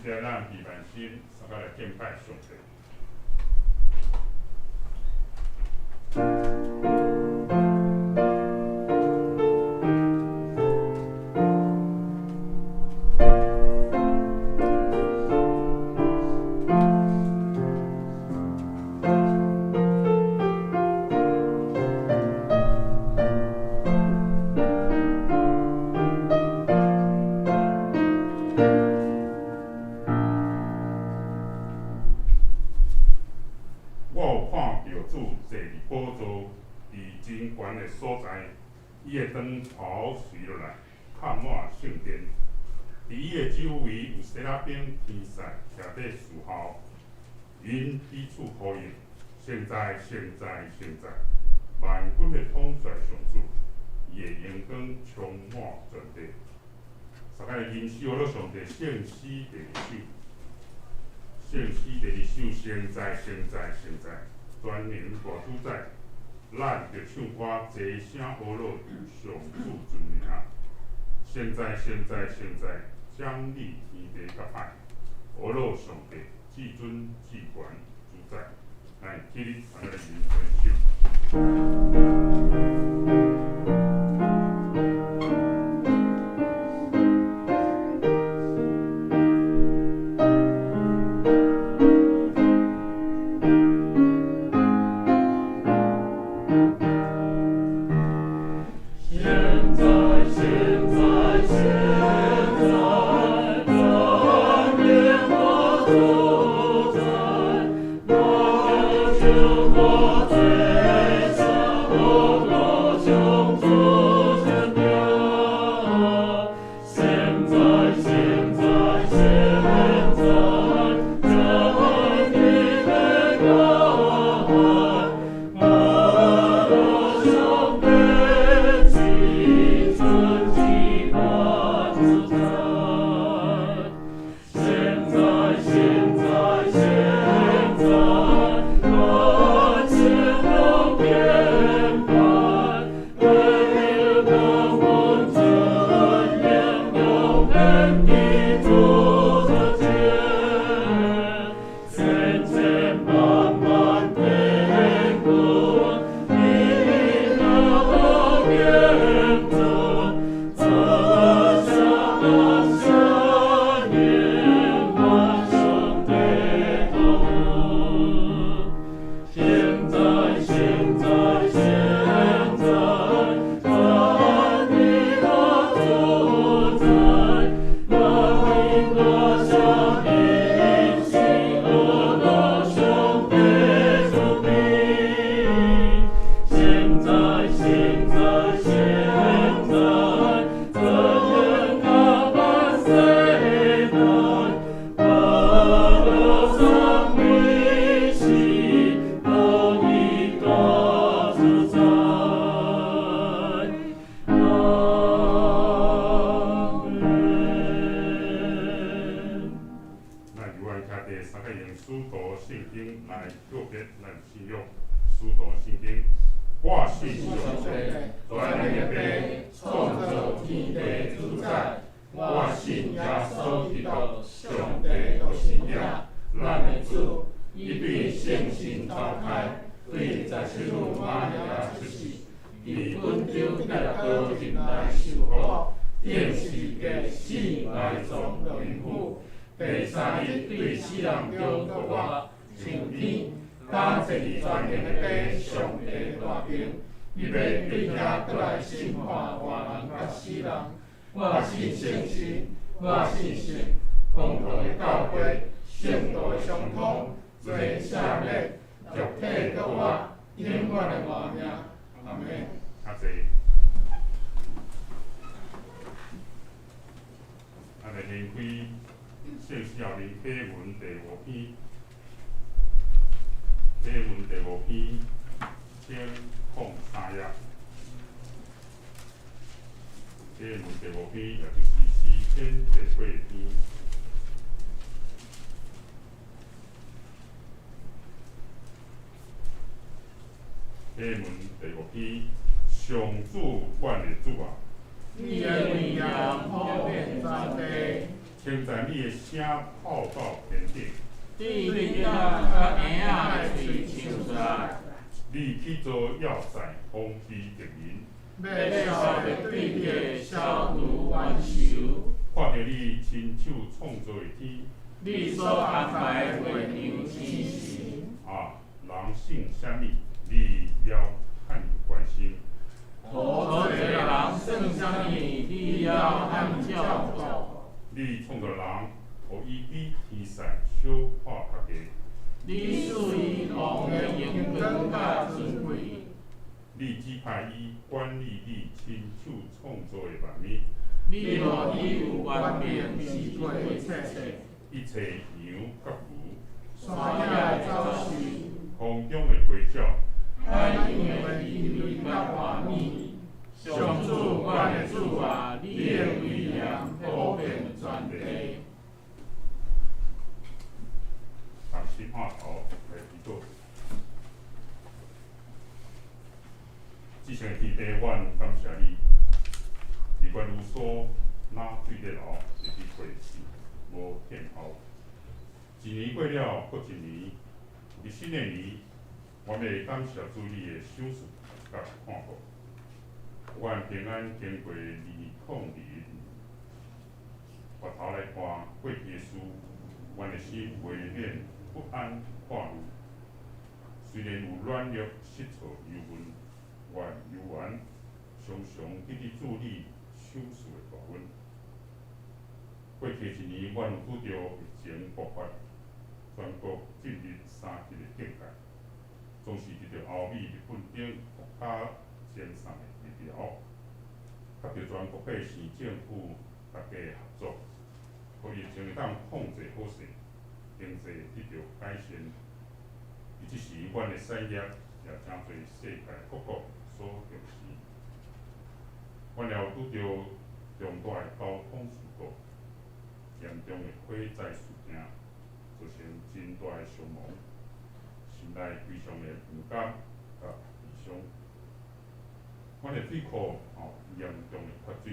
節咱閉目心，相共來敬拜上帝。我有看著主坐佇寶座，佇真懸的所在，伊的長袍垂落來，覆滿聖殿。佇伊的周圍有撒拉兵天使徛佇侍候，𪜶彼此呼應：聖哉，聖哉，聖哉！萬軍的統帥上主，伊的榮光充滿全地。大家來吟詩，呵咾上帝聖詩第二首。聖詩第二首，聖哉，聖哉，聖哉！全能大主宰，咱著唱歌齊聲呵咾上主尊名。聖哉，聖哉，聖哉！掌理天地佮海，呵咾上帝至尊至懸主宰。來，起立，咱來吟這首。聖哉，聖哉，聖哉，全能大主宰，咱著唱歌齊聲呵咾上主尊名。聖哉，聖哉，聖哉，全能的海，呵咾上帝至尊至懸主宰。聖哉，聖哉，聖哉，萬千人敬拜，榮耀尊嚴永遠佇主座前，千千萬萬天軍，榮耀敬尊，賜下赦免萬生的道路。聖哉，聖哉，聖哉，全能大主宰，來拿下應許呵咾上帝主柄。聖哉，聖哉，聖哉，尊阿巴西南，呵咾上帝是獨一大主宰。阿門。咱猶原徛佇三個用使徒聖經來告別咱信仰。使徒聖經，我信上帝，全能的父，創造天地主宰，我信耶穌基督，上帝獨生子，咱的主，伊對聖神投胎，對十七母瑪利亞出世，佇本丟彼拉多入來受苦，釘十字架死埋葬落陰府，第三日對死人中復活，升天，敢坐佇全能的父上帝大爿，伊欲對遐閣來審判活人佮死人。我信聖神，我信聖公同的教會，聖徒的相通，罪赦免，肉體復活，永遠的活命。阿門。較濟。咱來掀開聖詩後面啟文第五篇，啟文第五篇，1003頁。啟文第五篇，也就是詩篇第八篇。啟文第五篇，上主阮的主啊，你的榮耀普遍全地，稱讚你的聲透到天頂。對囡仔佮嬰仔的喙唱出來。你起造要塞，防備敵人。欲消滅對敵，消除冤仇。看著你親手創造的天，你所安排的月亮星辰。啊，人算啥物？你猶遐爾關心。土濟人算啥物？你猶遐照顧。你創造人，予伊比天使小可較低。你賜伊王的榮光佮尊貴。你指派伊管理你親手創造的萬物。你予伊有權柄支配一切。一切羊佮牛。山野的走獸。空中的飛鳥。海洋的魚類佮活物。上主，阮的主啊，你的威嚴普遍全地。同心按頭來祈禱。至聖的天父，阮感謝你，不管如所哪水咧流，會佇過去，無變後。一年過了，閣一年，佇新的年，阮欲感謝主你的賞賜佮看顧，阮平安經過2021年。回頭來看過去的事，阮的心袂免不安掛慮。雖然有軟弱、失措、憂悶，阮猶原常常記佇主你賞賜的大恩。過去一年，阮有拄著疫情爆發，全國進入三級的警戒，總是得著歐美、日本等國家前送的疫苗，佮著全國的縣政府大家合作，予疫情會當控制好勢，經濟得著改善。佇這時，阮的產業也誠濟世界各國所重視。阮也有拄著重大的交通事故、嚴重的火災事件，造成真大的傷亡，心內非常的毋甘佮悲傷。阮的水庫嚴重的缺水，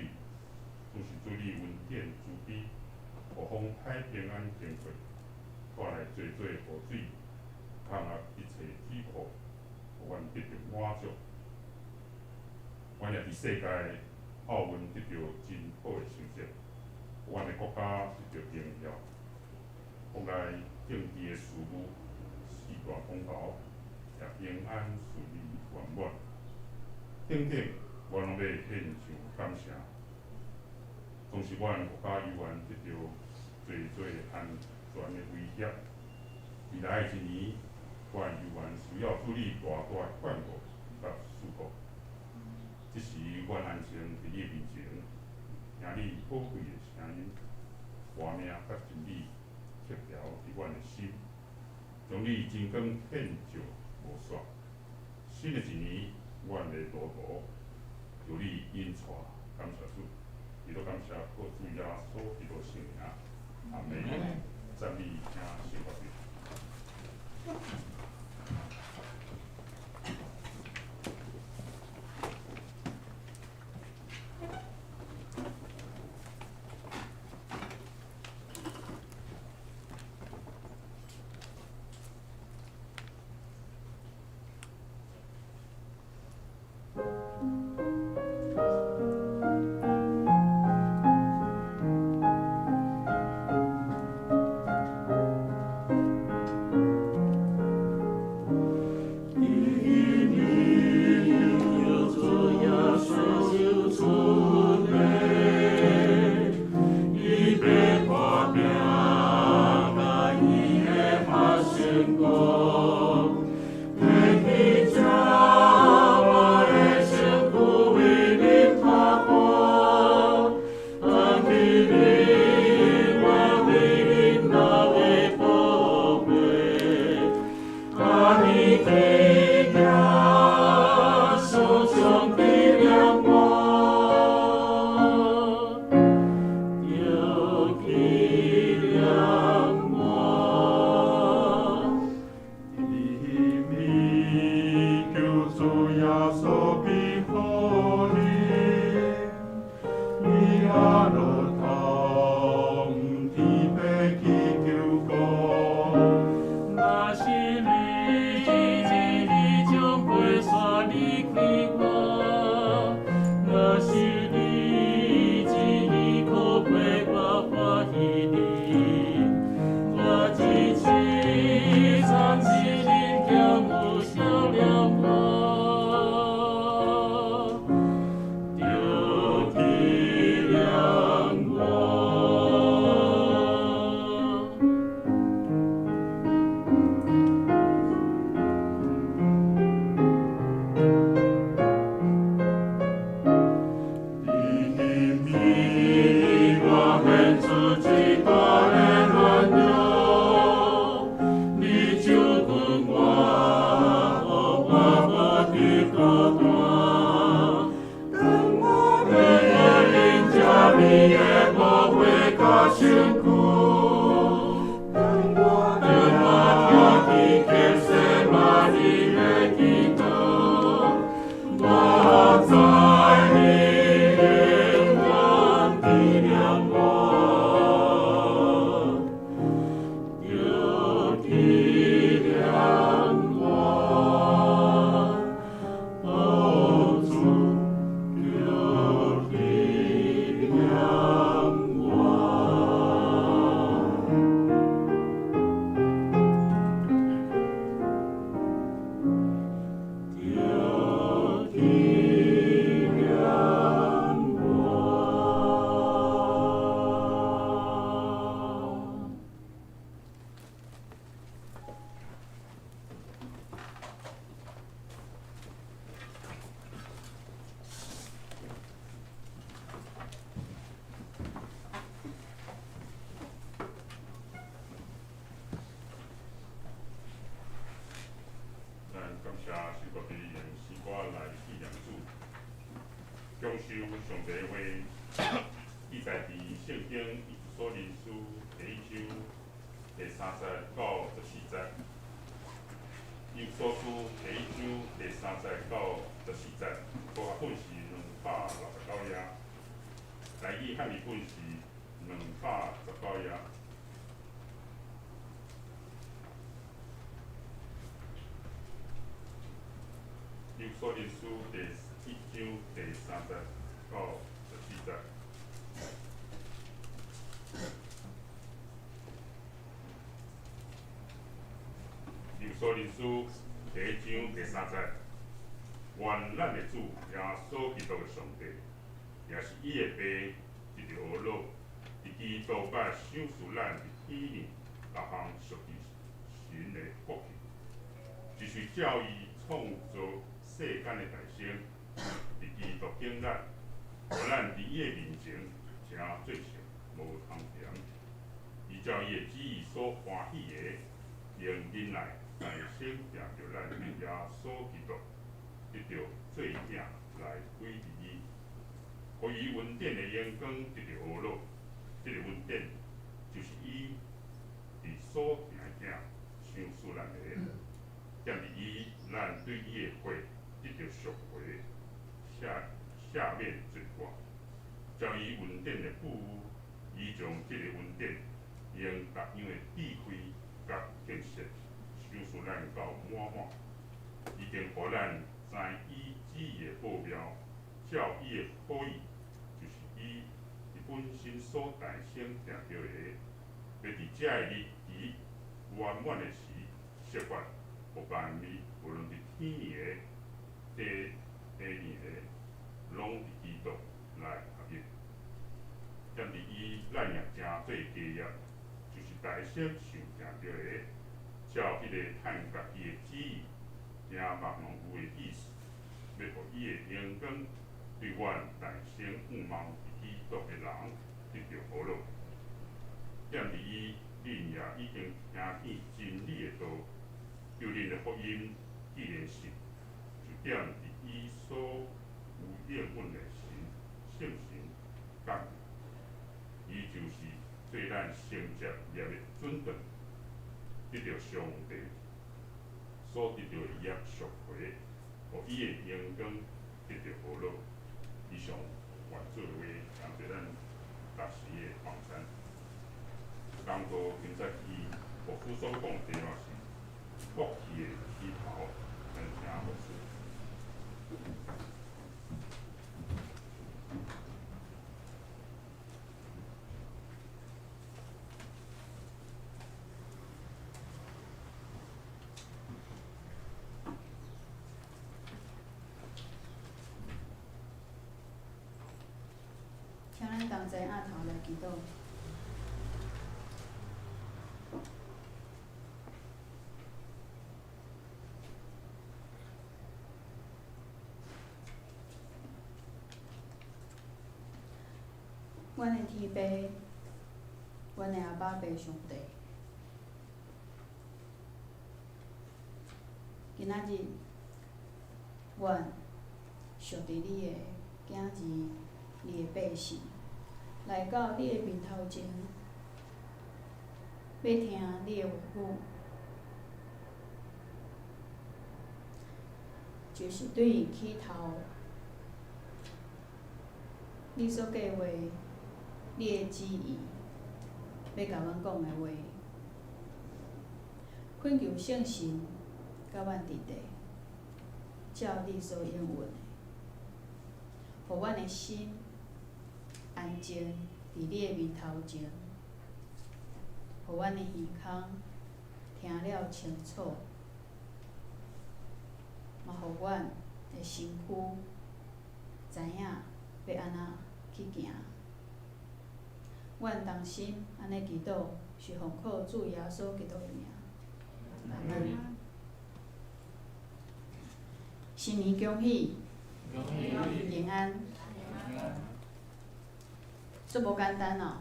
總是主你恩典慈悲，予風颱平安經過，帶來濟濟雨水，控壓一切水庫，予阮得著滿足。阮也佇世界奧運得著真好的成績，予阮的國家得著榮耀。國內政治的事務四大公投也平安順利圓滿。等等，阮攏欲獻上感謝。總是阮國家猶原得著濟濟安全的威脅。未來的一年，阮猶原需要主你大大的看顧佮賜福。這時，阮安靜佇你面前，聽你寶貴的聲音，活命佮真理刻牢佇阮的心，將你真光遍照無煞。新的一年，阮的路途由你引帶，感謝主，亦都感謝靠主耶穌基督聖名，阿門。讚美請聖發表。受上帝的话，记载伫圣经以弗所林书第一章第三节到十四节。以弗所书第一章第三节到十四节，和合本是269页，台语汉字本是219页。以弗所林书第一章第三节到十四节。以弗所林书第一章第三节，愿咱的主耶稣基督的上帝，也是伊的爸，得著呵咾，伫基督捌赏赐咱伫天里各项属于神的福气，就是照伊创造世间的大成，伫基督拣咱，予咱伫伊的面前成做圣，无通嫌。依照伊的旨意所欢喜的，用忍耐耐心定著咱的耶稣基督，得著做囝来归伫伊，予伊恩典的荣光得著呵咾。这个恩典就是伊伫所疼的囝赏赐咱的，踮伫伊，咱对伊的血得著赎回，赦免罪过。照伊恩典的富有，伊将这个恩典用各样的智慧佮见识，赏赐咱到满满。已经予咱知伊旨意的奥妙，照伊的好意，就是伊伫本身所诞生定著的，欲伫这个日期圆满的时，设法予万物，无论伫天的、地面的，拢伫基督内合一。踮伫伊，咱也成做家业，就是大小受定著的，照彼个趁家己的旨意，听目农有的意思，欲予伊的荣光对阮诞生仰望伫基督的人得著呵咾。踮伫伊，恁也已经听见真理的道，救恁的福音既然信，就踮伫伊所有应允的神圣神降临。伊就是做咱承接业的准绳，得著上帝所得著的业赎回，予伊的荣光得著呵咾。以上愿主的话，成做咱逐时的帮赞。讲道今早起牧师所讲的题目是福气的起头，咱请牧师。请咱同齐按头来祈祷。阮的天父，阮的阿爸父上帝，今仔日，阮属伫你的囝儿、你的百姓，来到你的面头前，欲听你的话语，就是对起头，你所计划、你的旨意，欲共阮讲的话，恳求圣神佮阮伫地，照你所应允的，予阮的心安静伫你的面头前，予阮的耳孔听了清楚，嘛予阮的身躯知影欲按怎去行。阮同心按呢祈祷，是奉靠主耶稣基督的名。阿们。新年恭喜，平安。足无简单哦。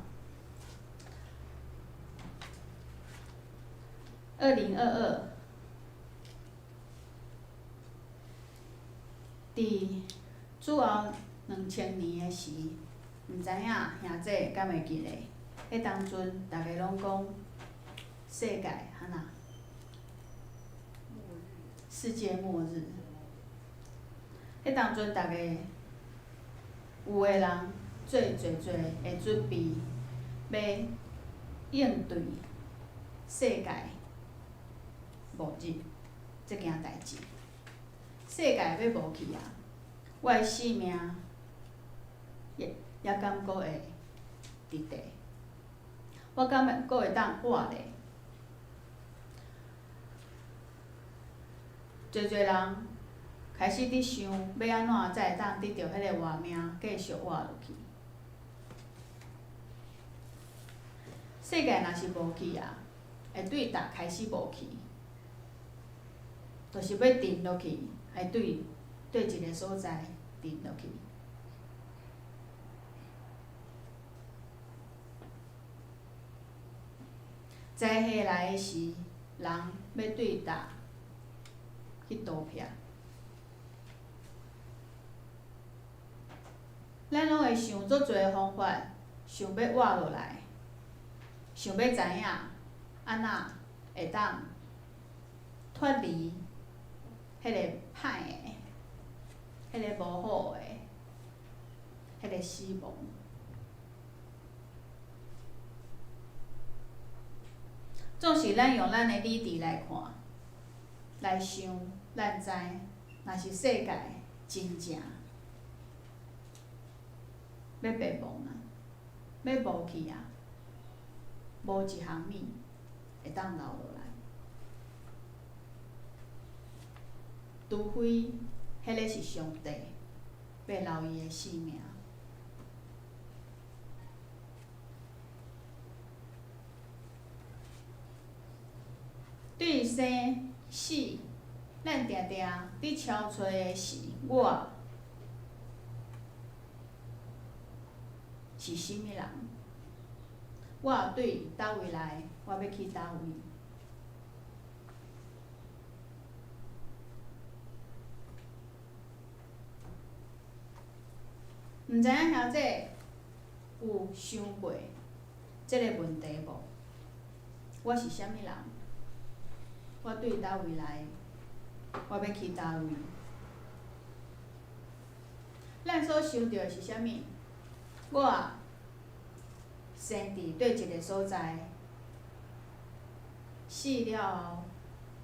2022，伫主后2000年的時，毋知影兄姊敢會記得？彼當陣，逐家攏講世界按怎？世界末日。彼當陣，逐家有的人做濟濟的準備，欲應對世界末日這件代誌。世界欲無去啊，我的性命也猶敢閣會佇地？我敢會閣會當活咧？濟濟人開始佇想，欲按怎才會當得著彼个活命，繼續活落去。世界若是無去啊，會對佗開始無去？就是欲沉落去，會對對一个所在沉落去。災禍來的時，人欲對佗去逃避？咱攏會想足濟方法，想欲活落來，想欲知影按怎會當脫離彼個歹的、彼个無好的、彼个死亡。總是咱用咱的理智來看、來想，咱知，若是世界真正欲滅亡啊，欲無去啊，無一項物會當留落來，除非彼个是上帝欲留伊的性命。對生死，咱定定佇超揣的是我是啥物人？我對佗位來，我欲去佗位？毋知影兄姊有想過這个問題無？我是啥物人？我對佗位來，我欲去佗位？咱所想著的是啥物？我生佇佗一个所在，死了後，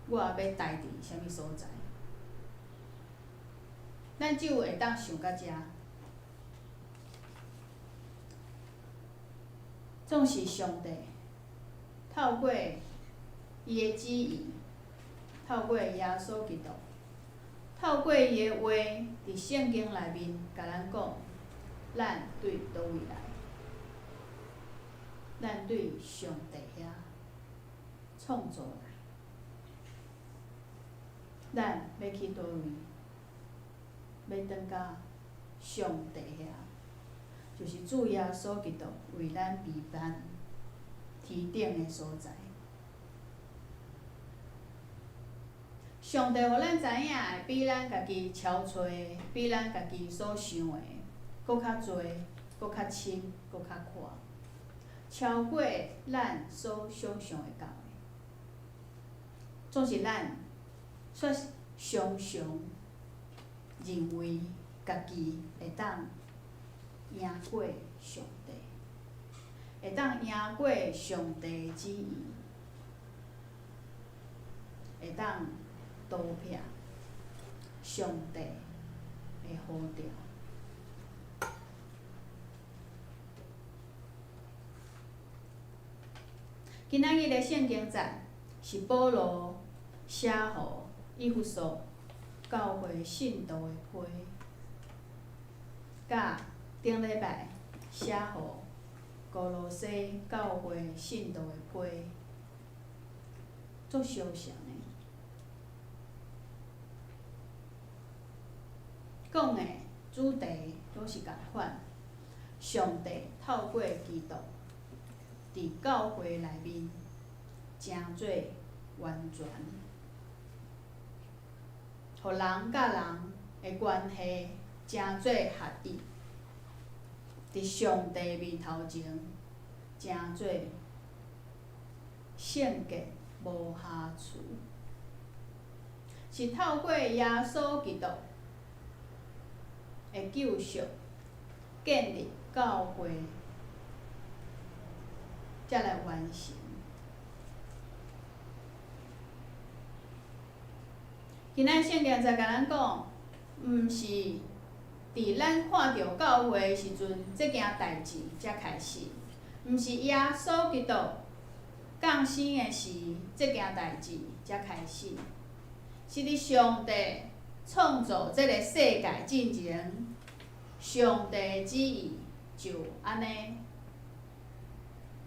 我欲待佇啥物所在？咱只有會當想到遮。總是上帝透過伊的旨意，透過耶穌基督，透過伊的話，佇聖經內面共咱講，咱對佗位來？咱對上帝遐創造來，咱欲去佗位？欲轉到上帝遐，就是主耶穌基督為咱預辦天頂的所在。上帝予咱知影的，比咱家己超揣的，比咱家己所想的，閣較濟，閣較深，閣較闊，超過咱所想像會到的。總是咱卻常常認為家己會當贏過上帝，會當贏過上帝的旨意，會當逃避上帝的呼召。今仔日的聖經節是保羅寫予以弗所教會信徒的批，佮頂禮拜寫予歌羅西教會信徒的批，足相像的。講的主題攏是仝款，上帝透過基督佇教會內面成做完全，予人佮人的關係成做合一。伫上帝面头前，成做圣洁无瑕疵，是透过耶稣基督的救赎，建立教会，才来完成。今仔圣经在共咱讲，毋是伫咱看著教会的时阵，这件代志才开始，毋是耶稣基督降生的时，这件代志才开始，是伫上帝创造这个世界进前，上帝的旨意就按呢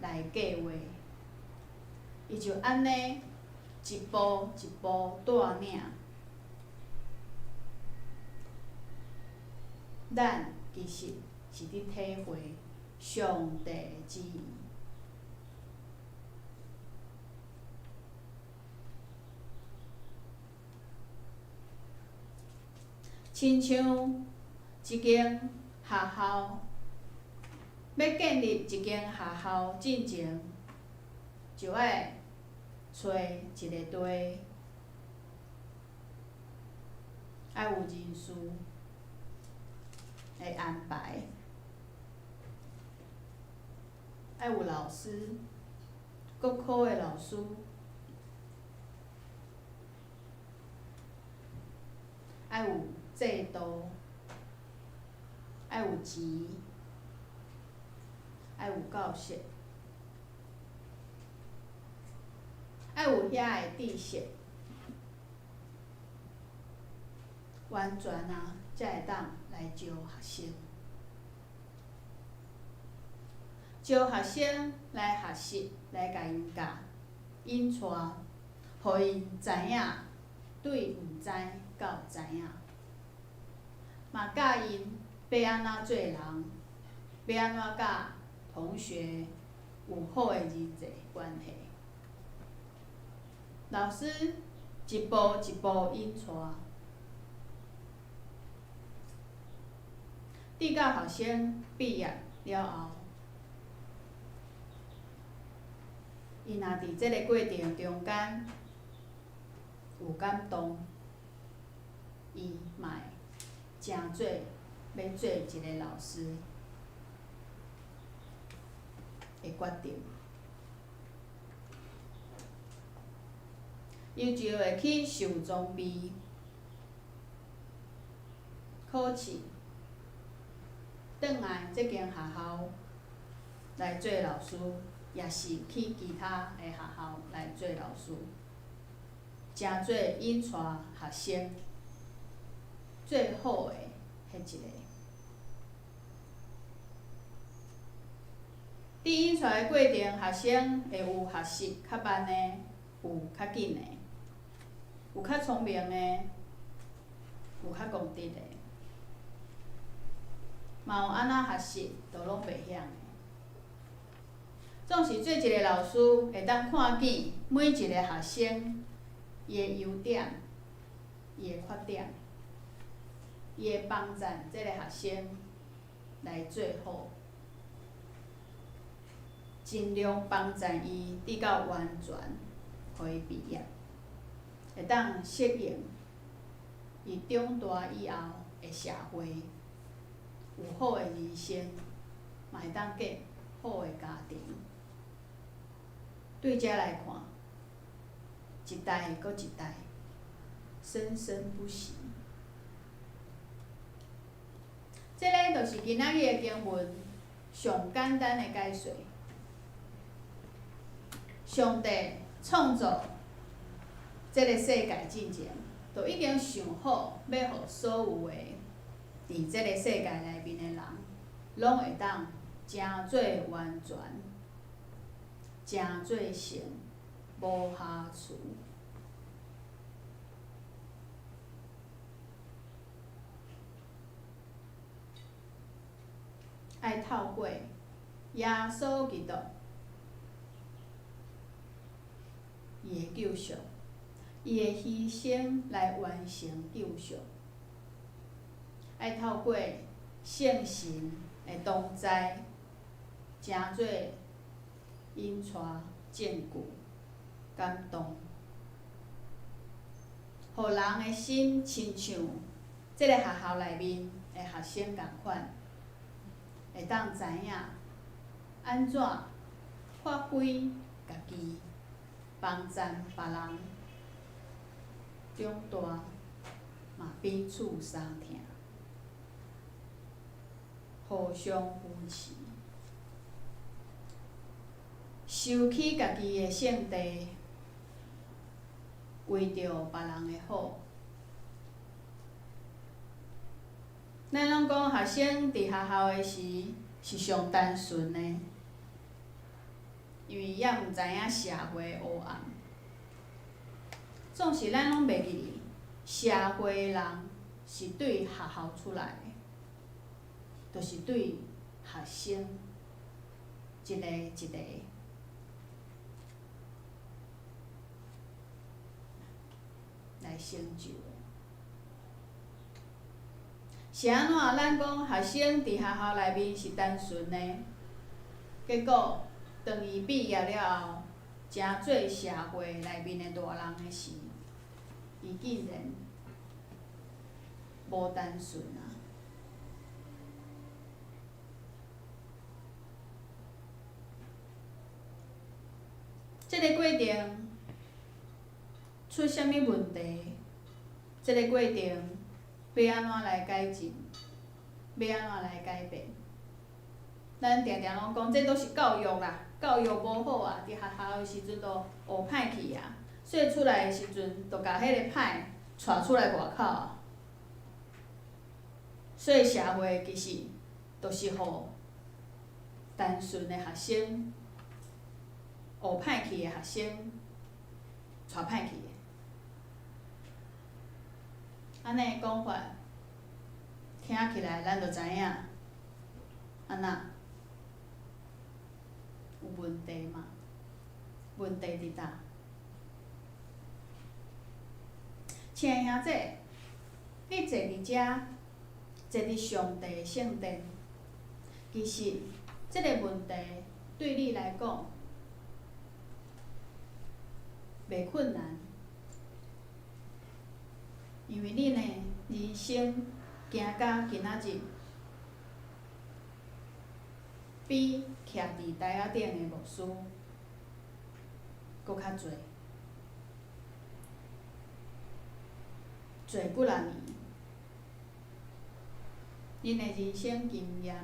来计划，伊就按呢一步一步带领。咱其实是伫体会上帝的旨意。亲像一间学校，欲建立一间学校进前，就爱揣一个队，爱有人事的安排，爱有老师，各科的老师，爱有制度，爱有钱，爱有教室，爱有遐个知识，完全啊，才会当来招学生，招学生来学习，来共𪜶教，引带，予𪜶知影，对毋知到知影，嘛教𪜶欲按怎做人，欲按怎佮同学有好的人际关系。老师一步一步引带，直到学生毕业了后，伊若伫这个过程中间有感动，伊嘛会成做欲做一个老师的决定。伊就会去受装备、考试，转来这间学校来做老师，抑是去其他的学校来做老师，成做引带学生最好的彼一个。伫引带的过程，学生会有学习较慢的，有较紧的，有较聪明的，有较戆直的，嘛有按怎学习都拢袂晓的。总是做一个老师，会当看见每一个学生伊的优点、伊的缺点，伊会帮助这个学生来做好，尽量帮助伊直到完全，予伊毕业，会当适应伊长大以后的社会，有好的人生，嘛会当建好的家庭。对这来看，一代阁一代，生生不息。这个就是今仔日的经文上简单的解说。上帝创造这个世界进前，就已经想好欲予所有的伫这个世界内面的人，拢会当成做完全，成做圣，无瑕疵。爱透过耶稣基督伊的救赎，伊的牺牲来完成救赎。爱透过圣神的的同在，成做引带证据感动，予人的心亲像这个学校内面的学生仝款，会当知影按怎发挥家己，帮赞别人，长大嘛彼此相疼，互相扶持，收起家己的圣地，为著别人的好。咱拢讲学生伫学校的时是上单纯的，因为犹毋知影社会的黑暗。总是咱拢袂记哩，社会的人是对学校出来的，就是对学生一个一个来成就的。是按怎？咱讲学生伫学校内面是单纯的，结果当伊毕业了后，成做社会内面的大人的时，伊竟然无单纯啊！这个过程出啥物问题？这个过程欲按怎来改进？欲按怎来改变？咱定定拢讲，这都是教育啦，教育无好啊！伫学校的时阵就学歹去啊，所以出来的时阵，就共彼个歹带出来外口啊。所以社会其实就是予单纯的学生，学歹去的学生，带歹去的。按呢讲法，听起来咱就知影，按怎有问题嘛？问题伫佗？亲爱兄弟，你坐伫遮，坐伫上帝的圣殿，其实这个问题对你来讲袂困难，因为你呢人生行到今仔日，比徛伫台仔顶的牧师阁较济，济几若年，恁的人生经验，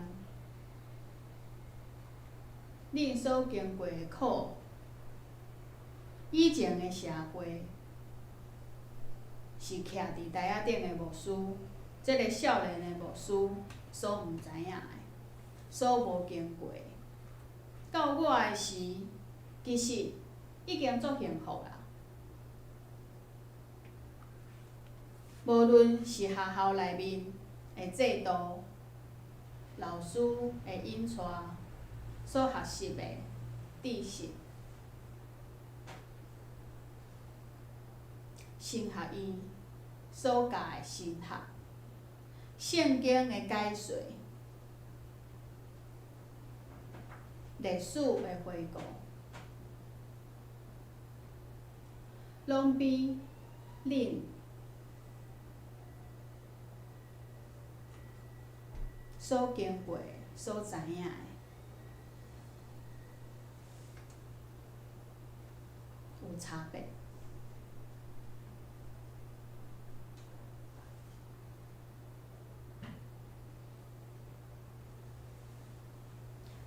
恁所经过的苦，以前的社会是徛伫台仔顶的牧师，这个少年的牧师所毋知影的，所无经过的。到我的时，其实已经足幸福啦。无论是学校内面的制度、老师的引带、所学习的知识、神学院所教的神学、圣经的解说、历史的回顾，拢比恁所经过、所知影的有差别。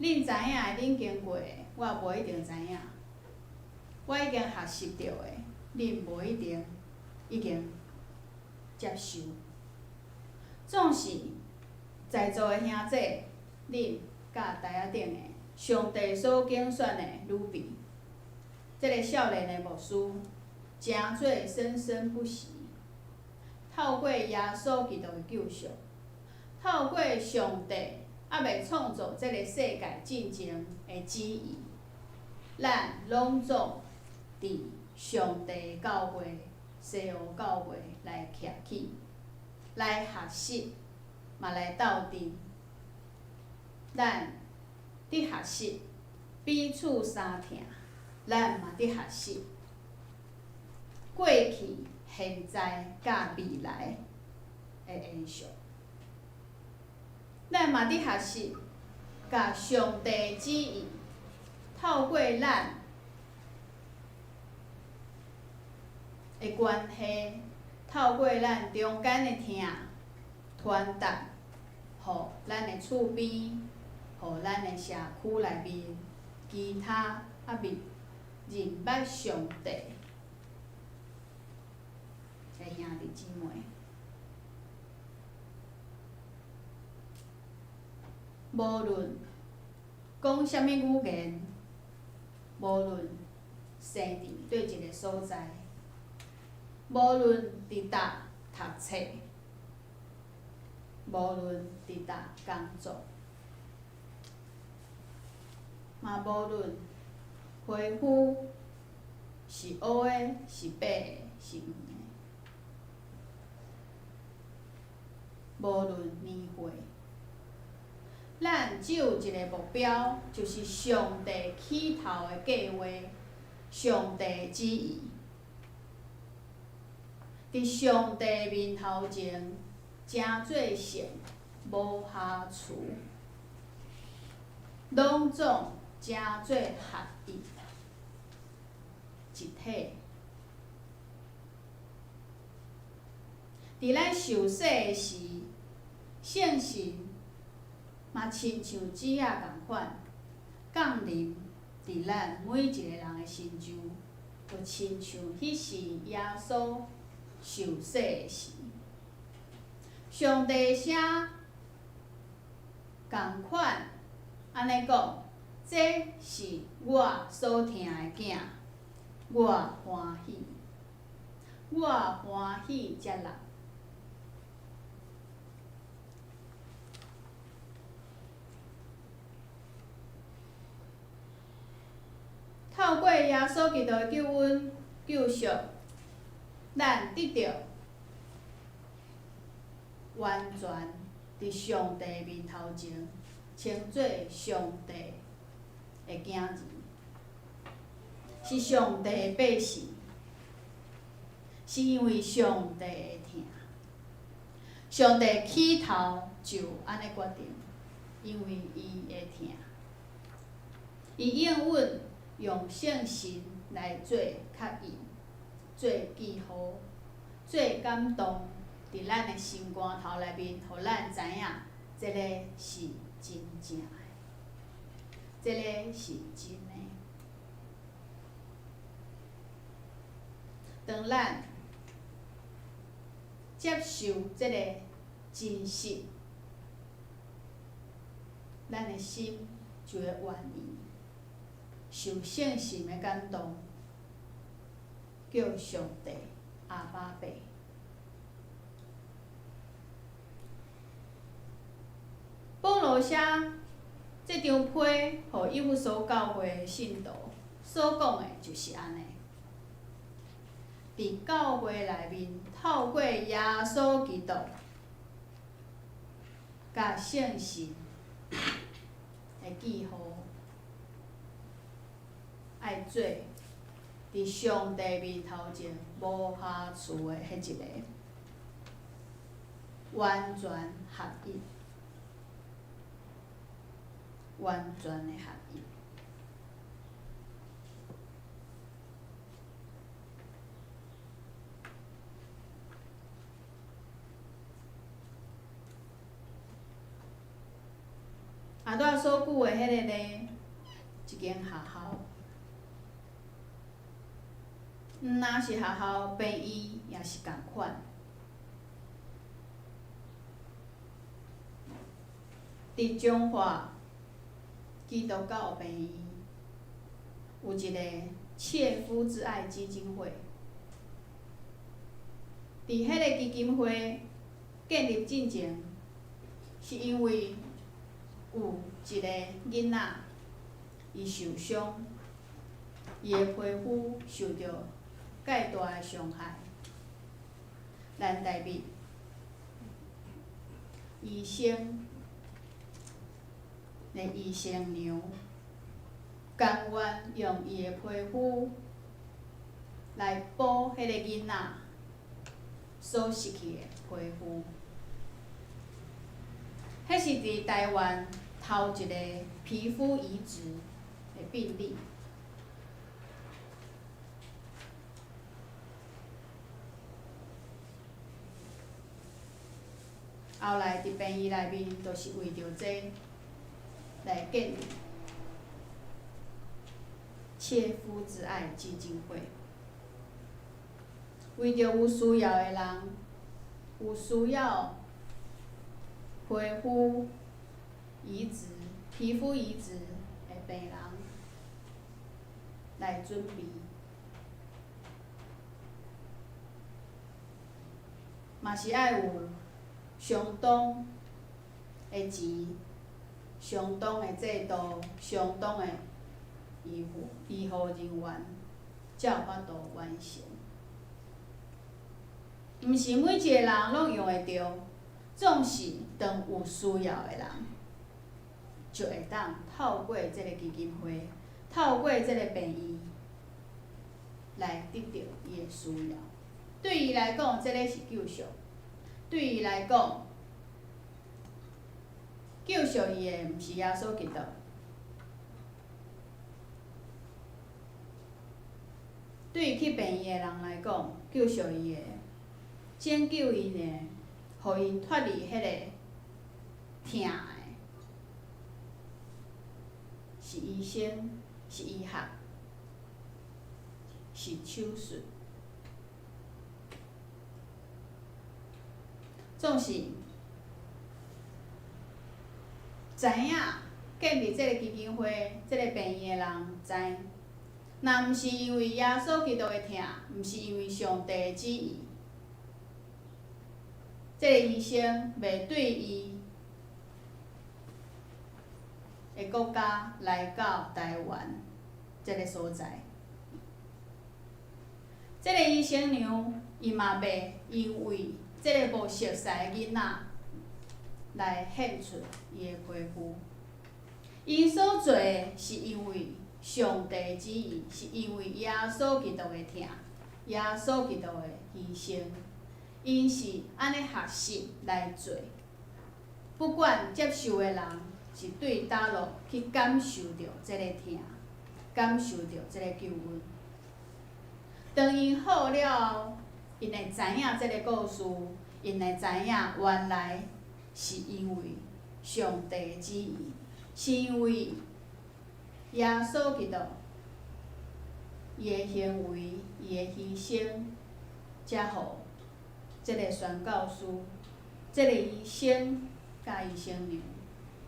恁知影的，恁经过的，我无一定知影。我已经学习著的，恁无一定已经接受。总是在座的兄弟，恁佮台仔顶的上帝所拣选的女婢，这个少年的牧师，成做生生不息，透过耶稣基督的救赎，透过上帝犹未创造这个世界进前的旨意，咱拢总伫上帝教会、西湖教会来徛起，来学习，嘛来斗阵。咱伫學習彼此相疼，咱嘛伫學習過去、現在佮未來的延續。咱嘛伫學習，共上帝旨意透過咱的關係，透過咱中間的疼傳達，予咱的厝邊，予咱的社區內面，其他猶未認捌上帝的兄弟姊妹。無論講啥物語言，無論生佇佗一个所在，無論佇佗讀冊，無論佇佗工作，嘛無論皮膚是烏的、是白的、是黃的，無論年歲，咱只有一个目標，就是上帝起頭的計劃，上帝旨意。佇上帝面頭前，成做聖，無瑕疵，攏總成做合一，一體。佇咱受洗的時，聖神嘛親像子仔仝款，降臨佇咱每一个人的身上，就親像彼時耶穌受洗的時，上帝聲仝款按呢講，這是我所疼的囝，我歡喜，我歡喜接納。透過耶穌基督的救恩、救贖，咱得著完全佇上帝面頭前，稱做上帝的囝兒，是上帝的百姓，是因為上帝的疼。上帝起頭就按呢決定，因為伊會疼，伊應允用聖神來做確認、做記號、做感動，佇咱的心肝頭內面，予咱知影，這个是真正的，這个是真的。當咱接受這个真實，咱的心就會願意受聖神的感動，叫上帝阿爸爸。保羅寫這張批予以弗所教會的信徒所講的，就是按呢。佇教會內面，透過耶穌基督佮聖神的記號，愛做佇上帝面頭前無瑕疵的彼一个，完全合一，完全的合一。啊，拄仔所舉的彼个例，一間學校，毋但是學校，病院也是仝款。佇彰化基督教病院，有一个切膚之愛基金會。佇彼个基金會建立進前，是因為有一个囡仔，伊受傷，伊的皮膚受著蓋大的傷害，難代米醫生的醫生娘，甘願用伊的皮膚來補彼個囡仔所失去的皮膚。彼是佇臺灣頭一個皮膚移植的病例。後來佇病院內面，就是為著這來建立切膚之愛基金會，為著有需要的人，有需要皮膚移植、皮膚移植的病人來準備，嘛是愛有相當的錢、相當的制度、相當的醫護醫護人員，才有法度完成。毋是每一个人攏用會著，總是當有需要的人，就會當透過這个基金會，透過這个病院，來得著伊的需要。對伊來講，這个是救贖；對伊來講，救贖伊的毋是耶穌基督。對去病院的人來講，救贖伊的、拯救𪜶的，予𪜶脫離彼个疼的，是醫生，是醫學，是手術。總是知影建立這个基金會、這个病院的人知，若毋是因為耶穌基督的疼，毋是因為上帝的旨意，這个醫生袂對伊的國家來到臺灣這个所在。這个醫生娘，伊嘛袂因為這个無熟似的囡仔來獻出伊的皮膚。𪜶所做的是因為上帝旨意，是因為耶穌基督的疼，耶穌基督的犧牲，𪜶是按呢學習來做。不管接受的人是對佗落去感受著這个疼，感受著這個救恩。當𪜶好了後，𪜶會知影這个故事，𪜶會知影原來是因為上帝旨意，是因為耶穌基督伊的行為、伊的犧牲，才予這个宣教師、這个醫生佮醫生娘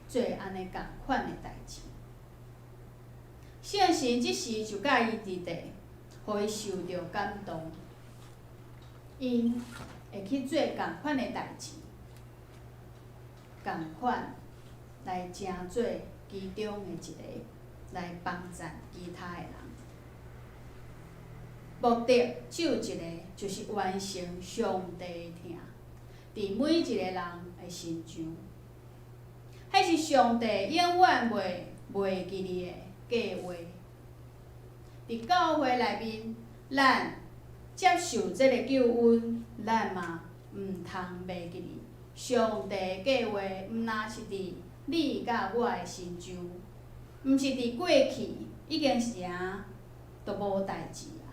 做按呢仝款的代誌。聖神這時就佮伊佇咧，予伊受著感動，𪜶會去做仝款的代誌，仝款來成做其中的一個來幫贊其他的人。目的只有一个，就是完成上帝的疼，佇每一个人的身上。彼是上帝永遠袂袂記你的計畫。佇教會內面，咱接受這个救恩，咱嘛毋通袂記得上帝的計劃，毋但是佇你佮我的身上，毋是佇過去已經啥都無代誌啊。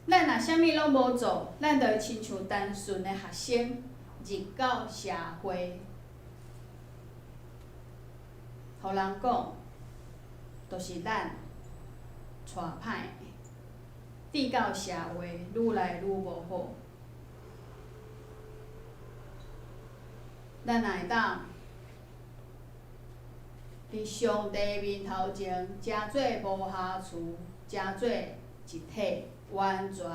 咱若啥物攏無做，咱就會親像單純的學生入到社會，予人講，就是咱帶歹的，佇到社會愈來愈無好。咱若會當佇上帝面頭前，成做無瑕疵，成做一體完全，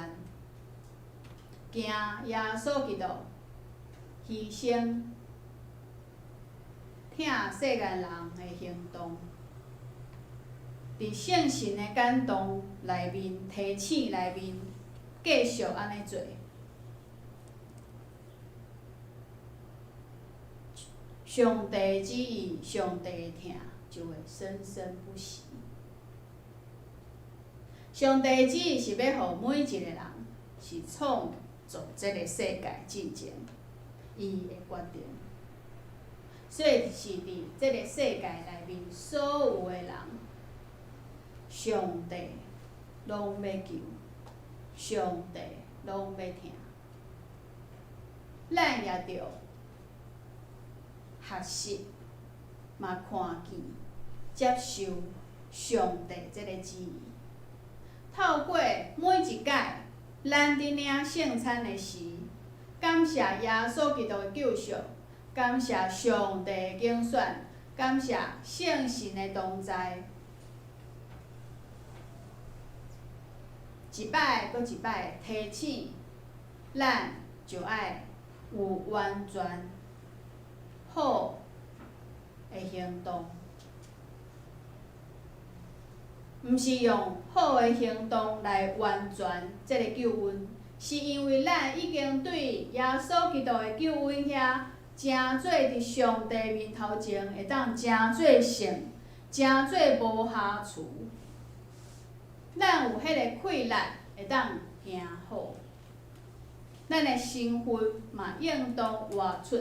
行耶穌基督犧牲，疼世間人的行動，佇聖神的感動內面、提醒內面，繼續按呢做。上帝旨意、上帝疼就會生生不息。上帝旨意是欲予每一个人是創造這个世界進前，伊的決定。所以是佇這个世界內面所有的人，上帝攏欲救，上帝攏欲疼。咱也著學習，嘛看見、接受上帝這个旨意。透過每一擺咱佇領聖餐的時，感謝耶穌基督的救贖，感謝上帝的揀選，感謝聖神的同在。一擺閣一擺提醒咱，就愛有完全好的行動，毋是用好的行動來完全這个救恩，是因為咱已經對耶穌基督的救恩遐，成做佇上帝面頭前會當成做聖，成做無瑕疵。咱有彼个氣力會當行好，咱的身份嘛應當活出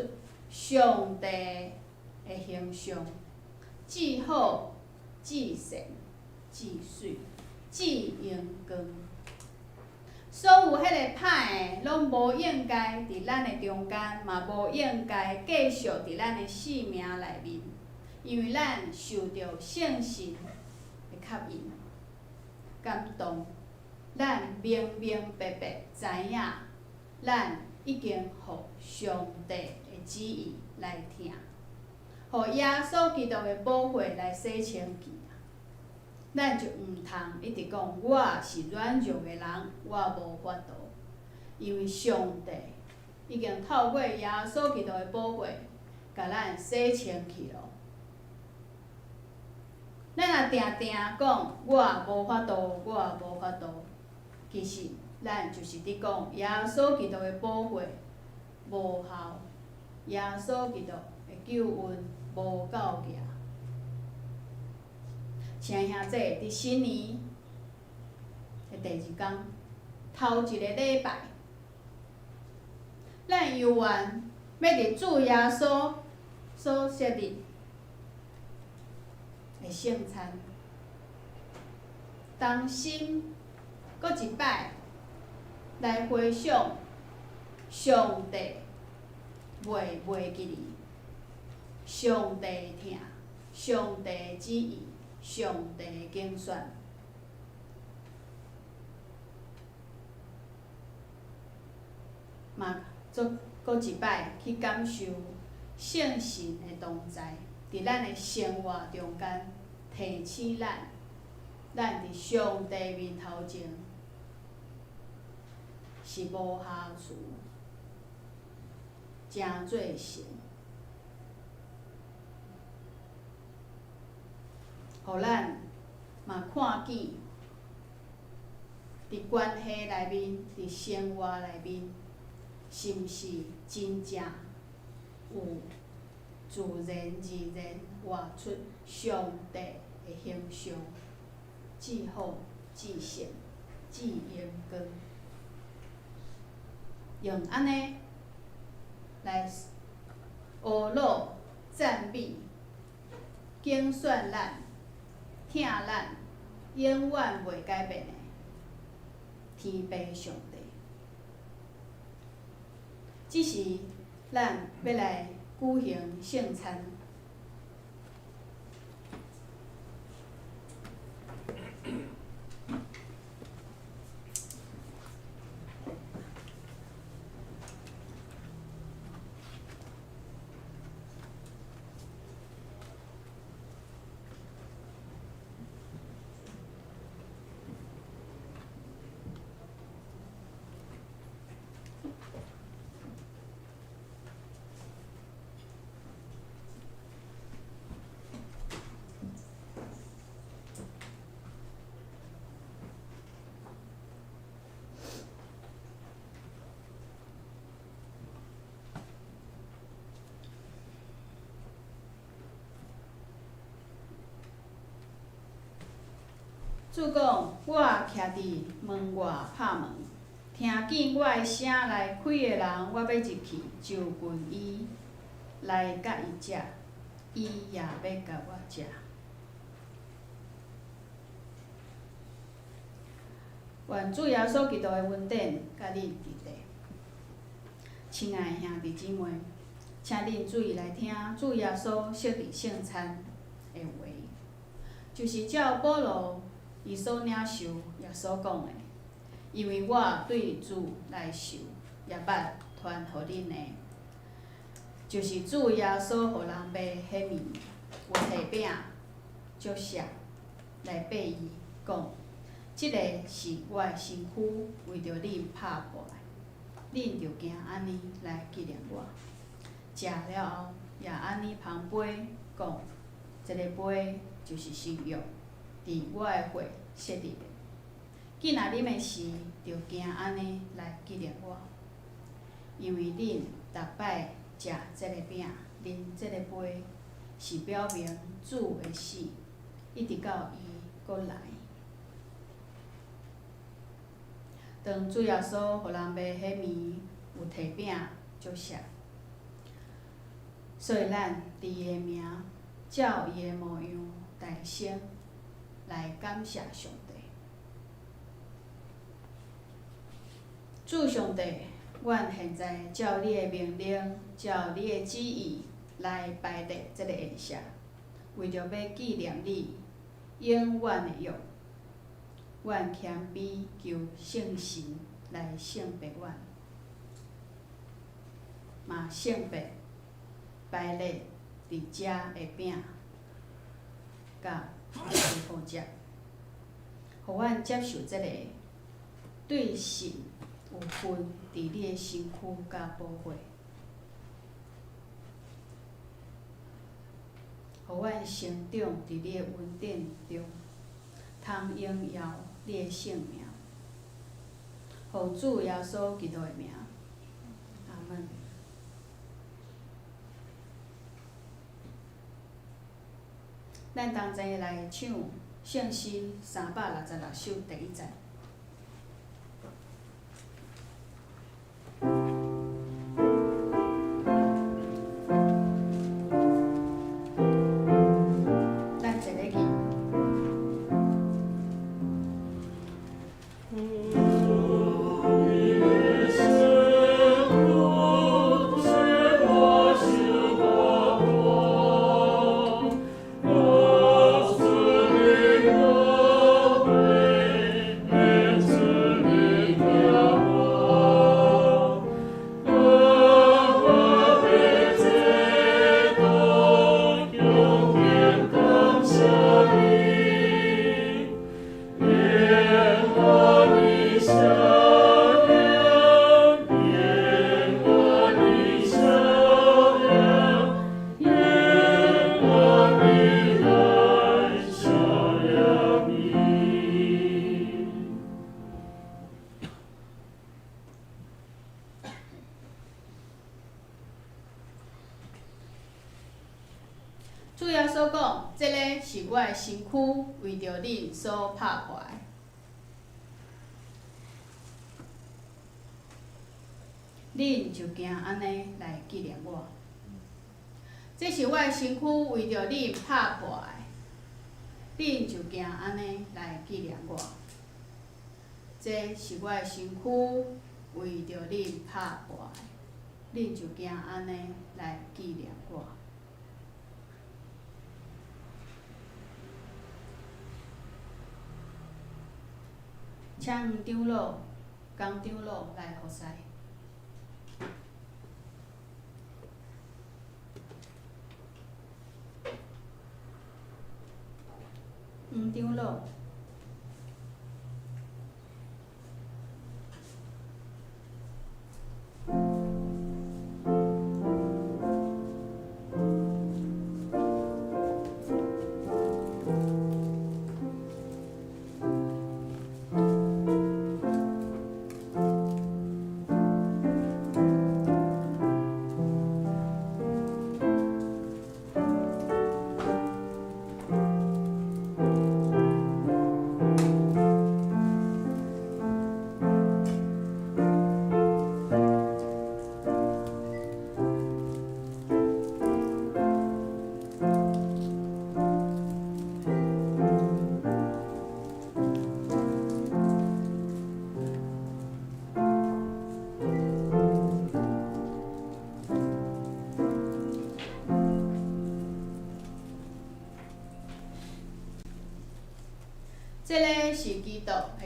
上帝的形象，至好、至善、至媠、至榮光。所有彼个歹的，攏無應該佇咱的中間，嘛無應該繼續佇咱的生命內面，因為咱受著聖神的吸引、感動，咱明明白白知影，咱已經予上帝的旨意來疼，予耶穌基督的寶血來洗清去。咱就毋通一直講我是軟弱的人，我無法度，因為上帝已經透過耶穌基督的寶血，共咱洗清去囉。咱若定定講我無法度，我無法度，其實咱就是佇講耶穌基督的寶血無效，耶穌基督的救恩無夠額。親愛兄弟，佇新年的第二工，頭一个禮拜，咱猶原欲佇主耶穌所設立的聖餐，同心閣一擺來回想上帝袂袂記得，上帝疼，上帝旨意，上帝揀選，嘛閣閣一擺去感受聖神的同在，佇咱的生活中間提醒咱，咱佇上帝面頭前是無瑕疵，成做聖。予咱嘛看見，佇關係內面，佇生活內面，是毋是真正有自然而然活出上帝的形象，至好、至聖、至榮光，用按呢來呵咾讚美、揀選咱、疼咱、永遠袂改變的天父上帝。這時，咱欲來舉行聖餐。主講：我徛佇門外拍門，聽見我的聲來開的人，我欲入去就近伊，來佮伊食，伊也欲佮我食。願主耶穌基督的恩典佮恁佇咧。親愛的兄弟姊妹，請恁注意來聽主耶穌設立聖餐的話，就是照保羅伊所領受也所講的，因為我對主來受，也捌傳予恁的，就是主耶穌予人賣彼暝，有提餅祝謝來擘伊，講：這个是我的身軀，為著恁拍破的，恁著行按呢來紀念我。食了後，也按呢捧杯，講：這个杯就是新約，佇我的血設立的。既若啉的時，著行按呢來紀念我。因為恁逐擺食這个餅，啉這个杯，是表明主的死，一直到伊閣來。當主耶穌予人賣彼暝，有提餅祝謝，所以咱佇伊的名，照伊的模樣大聲來感謝上帝。主上帝，阮現在照你的命令，照你的旨意來排列這个宴席，為著欲紀念你永遠的約。阮謙卑求聖神來聖別阮，嘛聖別排列佇遮的餅佮葡萄汁，予阮接受這个對神有份佇你的身軀佮寶血，予阮成長佇你的恩典中，通榮耀你的聖名，奉主耶穌基督的名，阿們。咱同齊來唱聖詩366首第一節。咱坐咧去。主耶穌講：這个是我的身軀，為著恁所拍破的。恁就行按呢來紀念我。這是我的身軀，為著恁拍破的。恁就行按呢來紀念我。這是我的身軀，為著恁拍破的。恁就行按呢來紀念我。請黃長老、江長老來服侍。黃長老。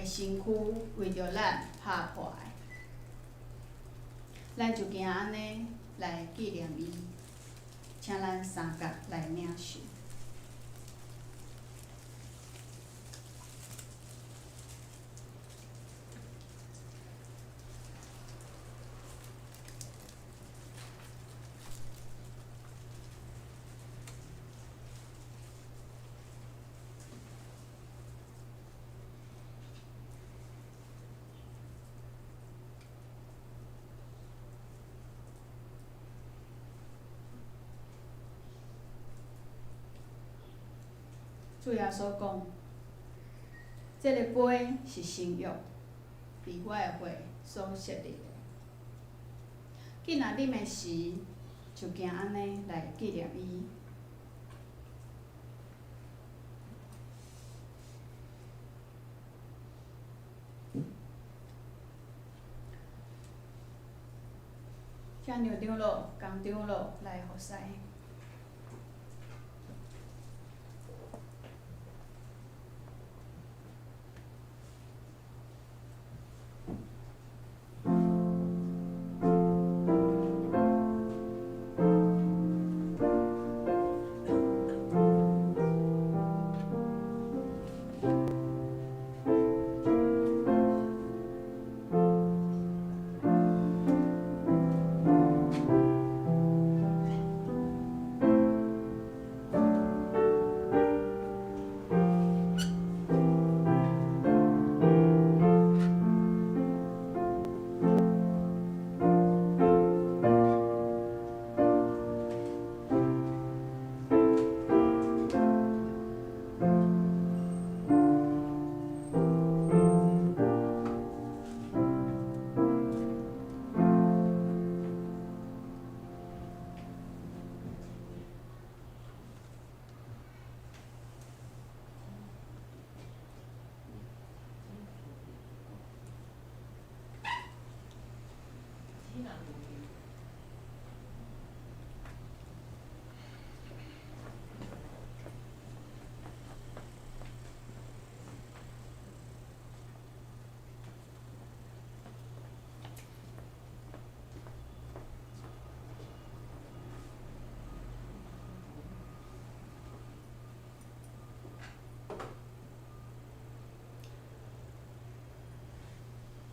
的身躯為著咱拍破的，咱就行按呢來紀念伊，請咱三角來領受。主耶穌講：這个杯是新約，佇我的血所設立的。囝若啉的時，就行按呢來紀念伊。請牛長老、江長老來服侍。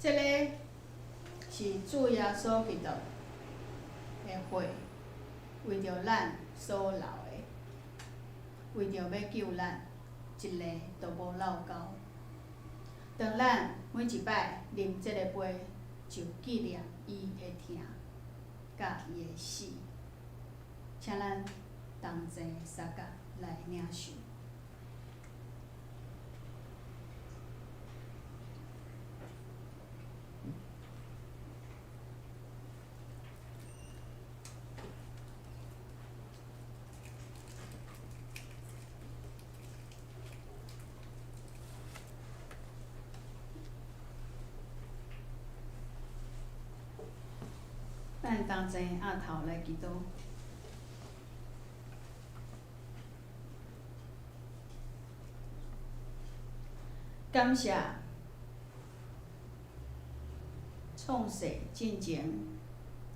這个是主耶穌基督的血，為著咱所流的，為著欲救咱，一个都無漏勾。當咱每一擺啉這個杯，就紀念伊的疼，佮伊的死。請咱同齊相共來領受。咱同齊徛頭來祈禱。感謝創世進前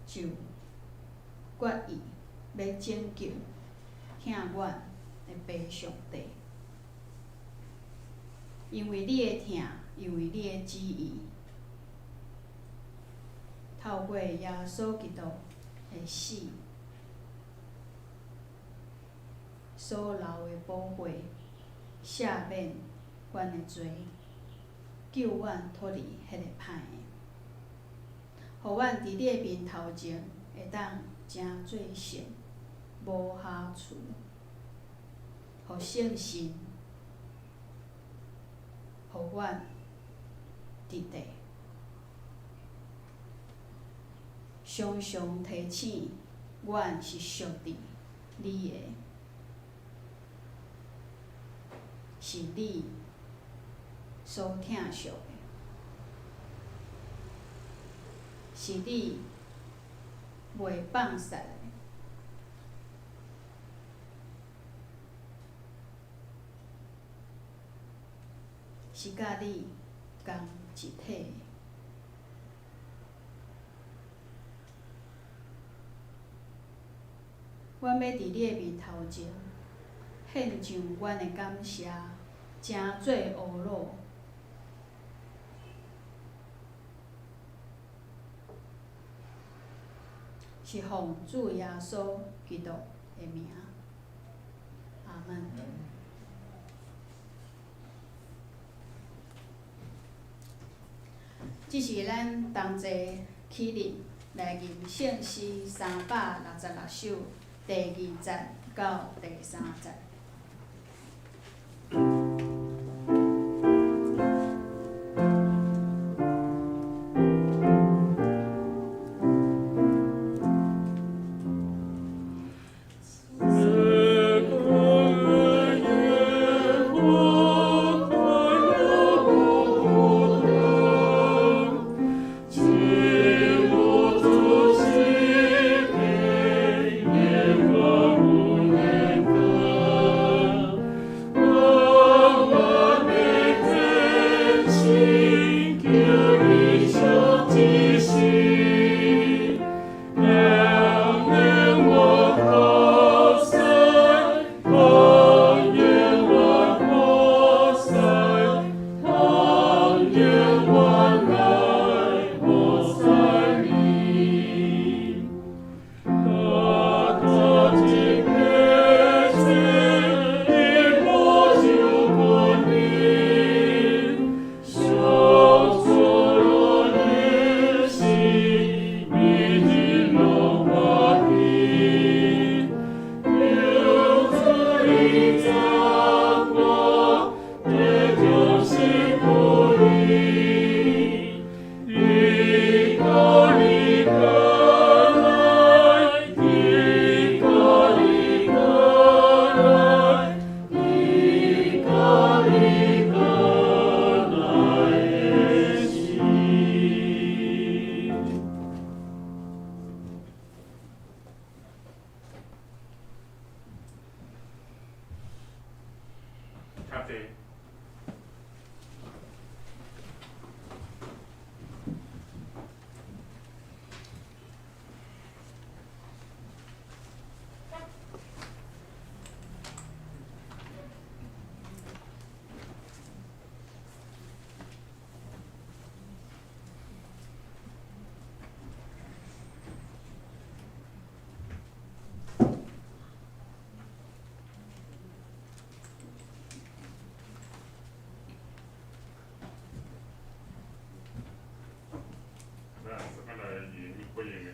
就決意欲拯救疼阮的父上帝，因為你的疼，因為你的旨意，透過耶穌基督的死所流的寶血，赦免阮的罪，救阮脫離彼个歹的，予阮佇你的面頭前會當成做聖，無瑕疵，予聖神，予阮佇地，常常提醒阮是屬佇你的，是你所疼惜的，是你袂放殺的。是佮你仝一體。阮欲佇你的面頭前獻上阮的感謝，成做阿魯。是奉主耶穌基督的名，阿們。這是咱同齊起立來吟聖詩366首第二節到第三節。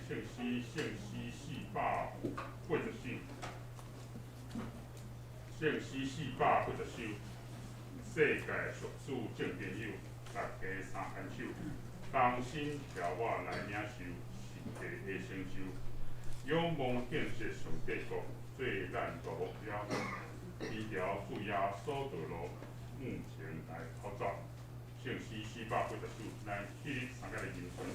聖詩，聖詩480首，聖詩480首，世界屬主正朋友，大家三牽手，同心協我來領受實際的成就，仰望建設上帝國，做咱大目標，依條主耶穌道路，向前來跑走。聖詩480首，咱起立三個來吟唱。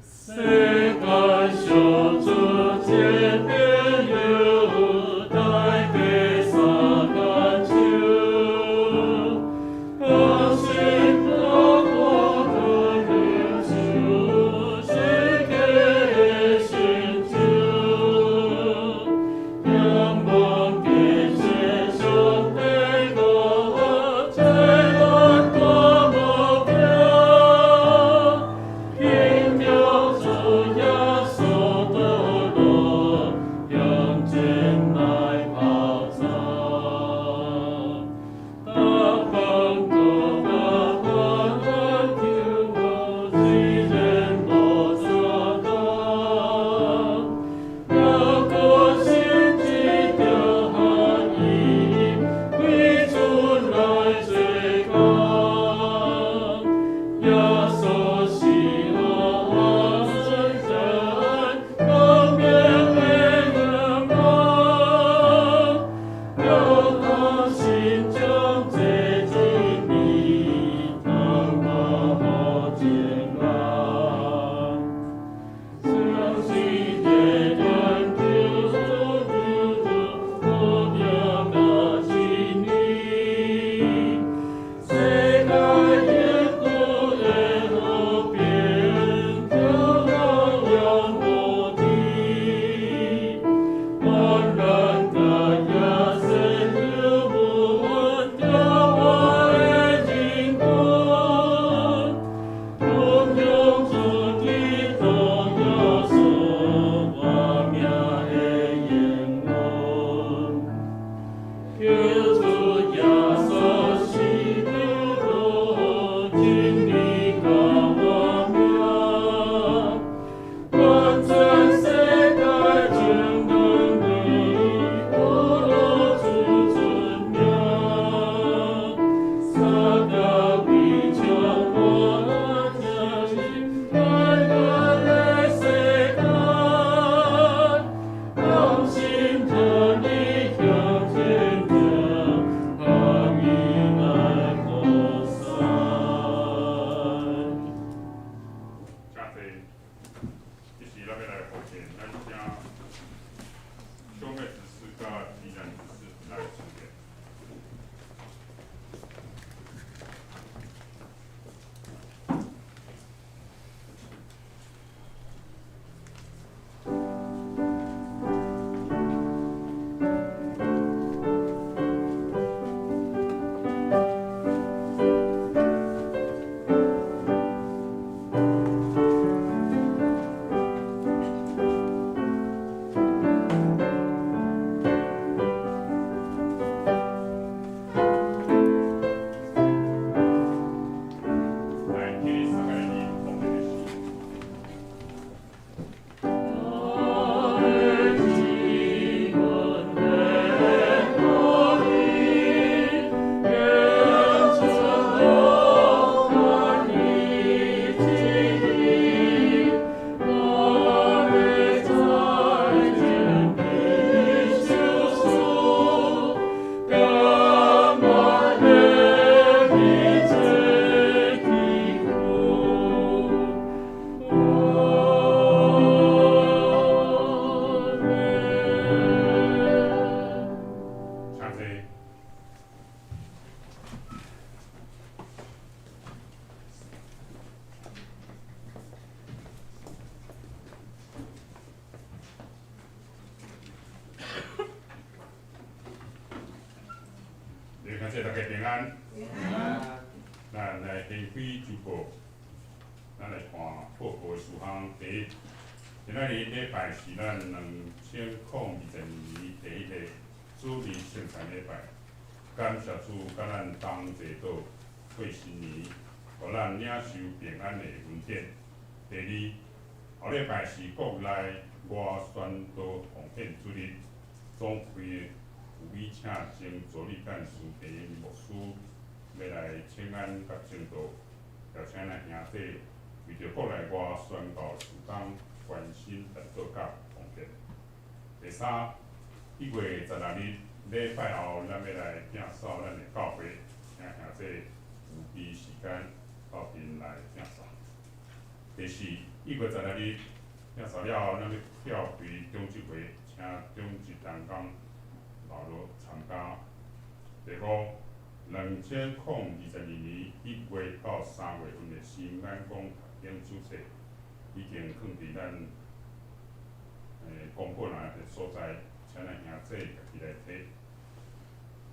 世求主耶穌基督，真理甲我命，願全世界將能力，有落主尊名，三甲為將我聽見，來咱的世間，同心合力向前行，阿彌來菩薩。請坐。這時咱欲來奉獻，咱請兄妹執事佮急難執事來出獻。來，起立，大家來念奉獻的詩。我的主，阮的可以，願主我你旨意，我的在天的救贖，甘願的一切的苦。阿們。請坐。弟兄姊妹大家平安。咱來掀開週報，咱來看報告的事項。第一，今仔日禮拜是咱2022年第一個主日聖餐禮拜。感謝主，佮咱同齊倒過新年，予咱領受平安的恩典。第二，後禮拜是國內外宣道奉獻主日，總會有委請前助理幹事鄭英牧師欲來請安佮證道，邀請咱兄弟為著國內外宣教事工關心禱告佮奉獻。第三，1月16日禮拜後，咱欲來摒掃咱的教會，請兄弟預備時間鬥陣來摒掃。第四，1月16日摒掃了後，咱欲召開長執會，請長執同工留落參加。第五，2022年1月到3月份的新眼光讀經手冊已經囥佇咱公告欄的所在，請咱兄弟家己來提。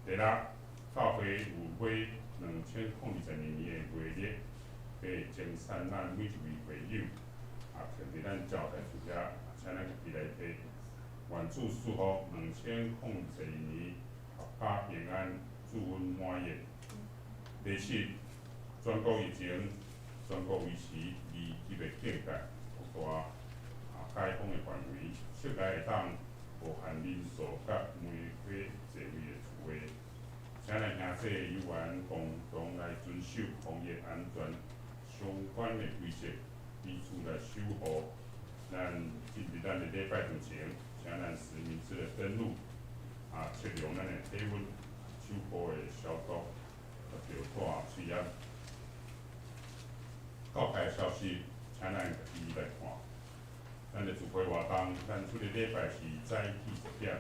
第六，教會有買2022年的月曆，欲贈送咱每一位會友，也囥佇咱招待處遐，請咱家己來提。願主賜福2022年闔家平安，祝阮滿意。第七，全國疫情，全國維持2級的警戒，擴大解封的範圍，室內會當無限人數佮梅花座位的聚會，請咱兄弟有緣共同來遵守防疫安全相關的規則，彼此來守護。咱進入咱的禮拜堂前，請咱實名制的登錄，測量咱的體溫、手部的消毒，著戴喙罨。教會消息，請咱家己來看。咱的聚會活動，咱主日禮拜是早起10點，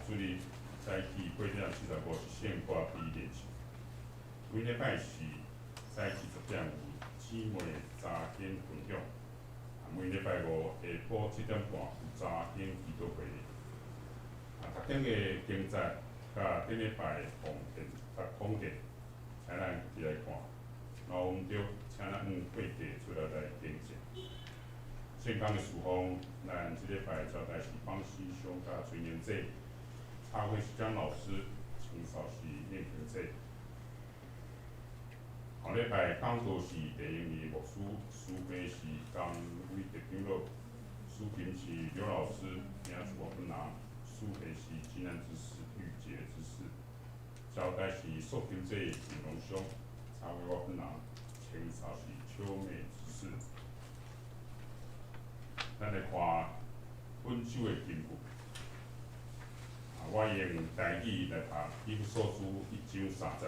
主日早起8點45是聖歌比練習。每禮拜四早起10點有姊妹查經分享。每禮拜五下晡7點半有查經祈禱會。讀經的經節佮頂禮拜奉獻佮統計，請咱家己來看。若有毋對，請咱按過地出來來訂正。聖工的事奉，咱這禮拜招待是方師兄佮崔寧姐，請插會是江老師，清掃是葉平濟。後禮拜講道是鄭英義牧師，司儀是江偉德長老，司琴是劉老師，領袖我本人，司儀是金南執事玉潔執事，交代是蘇金濟林榮兄，插會我本人，清掃是秋美執事。咱來看本週的經文。啊，我用台語來讀以弗所書一章三節，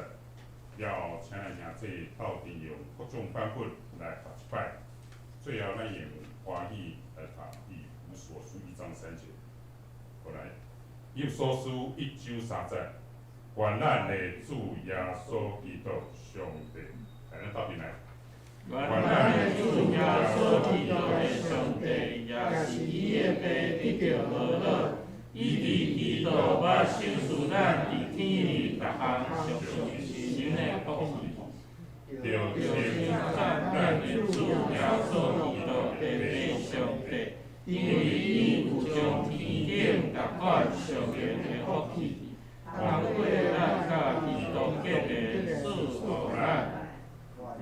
了後請咱兄弟鬥陣用各種版本來讀一擺。最後咱用華語來讀以弗所書一章三節。過來，以弗所書一章三節，願咱的主耶穌基督上帝，來，咱鬥陣來。願咱的主耶穌基督的上帝，也是伊的爸得著和樂。伊佇基督捌賞賜咱佇天裡逐項屬神的福氣。著稱讚咱的主耶穌基督的父上帝，因為伊有將天頂逐款屬靈的福氣，通過咱佮基督結連賜予咱。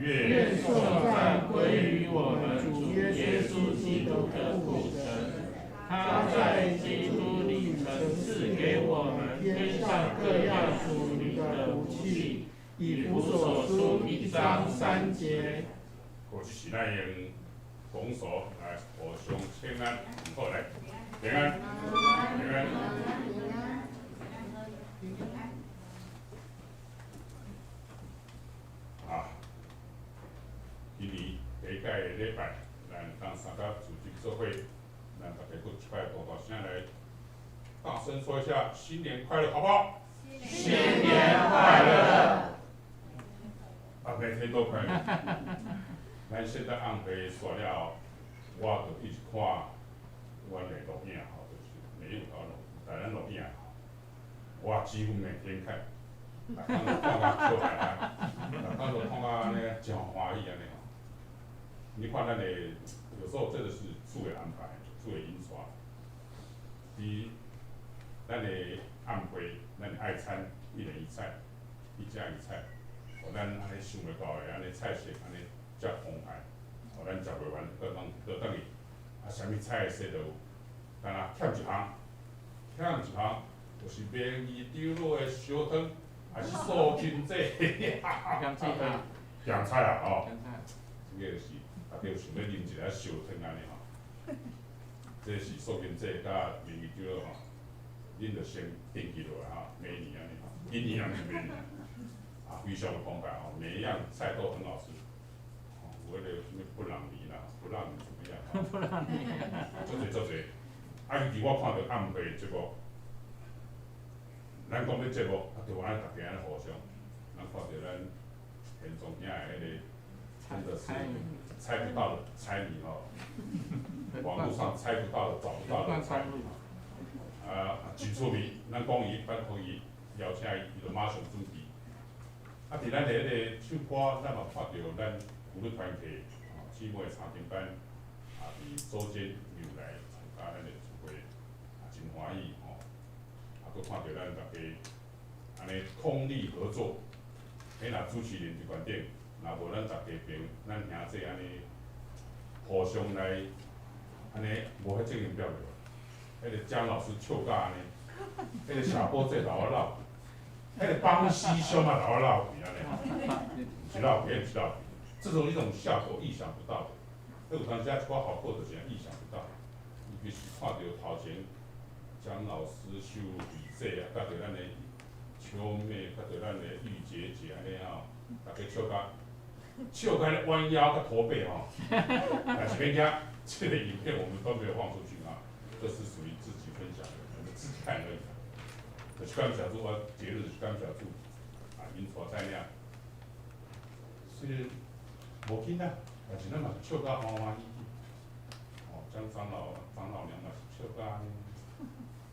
願願頌讚歸於我們主耶穌基督的父神，他在基督裡曾賜給我們天上各樣屬靈的福氣。以弗所書一章三節。好，這是咱用拱手來互相請安，好來，平安，平安。啊，今年第一屆的禮拜，咱當三甲組織做伙，咱大家閣一擺大大聲來，大聲說一下新年快樂，好不好？新年快樂！啊，每天都快樂。咱現在暗會煞了後，我就一直看阮的錄影吼，就是每一條錄，台咱錄影，我幾乎每天看，逐工都看甲笑來啊，逐工都看甲按呢真歡喜按呢吼。你看咱的，有時候真的是主的安排，主的引帶。佇咱的暗會，咱的愛餐，一人一菜，一家一菜，予咱按呢想袂到的，按呢菜色按呢遮澎湃，予咱食袂完，閣通倒轉去，啊，啥物菜色都有，干焦欠一項，欠一項，就是明義長老的燒湯，還是素金子，鹹菜啊，鹹菜啊，吼，鹹菜。這個是大家有想欲啉一下燒湯按呢吼，這是素金子佮明義長老吼，恁就先登記落來吼，每年按呢吼，今年毋是明年，啊，非常的澎湃吼，每一樣菜都很好吃。有彼個啥物布朗尼啦，布朗尼怎麼樣？布朗尼。足濟足濟，啊，尤其我看著暗會節目，咱講欲節目，啊，就按呢逐家按呢互相，咱看著咱田中兄的彼個，真的是猜不到的猜謎吼，網路上猜不到的、找不到的猜謎，啊，真趣味，咱講伊，拜託伊，邀請伊，伊就馬上準備。啊，佇咱的彼個唱歌，咱嘛看著咱婦女團體，吼，姊妹查經班，啊，佇組間又來參加咱的聚會，啊，真歡喜吼。啊，閣看著咱逐家按呢通力合作，彼若主持人佇懸頂，若無咱逐家朋，咱兄弟按呢互相來，按呢無彼種表無？彼個江老師笑甲按呢，彼個小波這頭仔鬧，彼個邦西兄嘛頭仔鬧去按呢，是鬧去，毋是鬧去。這種一種效果意想不到的，有當時一寡效果就是意想不到，尤其是看著頭前江老師秀美姐啊，佮著咱的秋妹，佮著咱的玉姐姐按呢吼，逐家笑甲笑甲咧彎腰佮駝背吼，但是免驚，這個影片我們都沒有放出去啊，這是屬於自己分享的，我們自己看而已。就是感謝主，我節日就是感謝主，啊，𪜶帶在領，雖然無緊啊，但是咱嘛是笑甲歡歡喜喜。哦，江長老、長老娘嘛是笑甲按呢，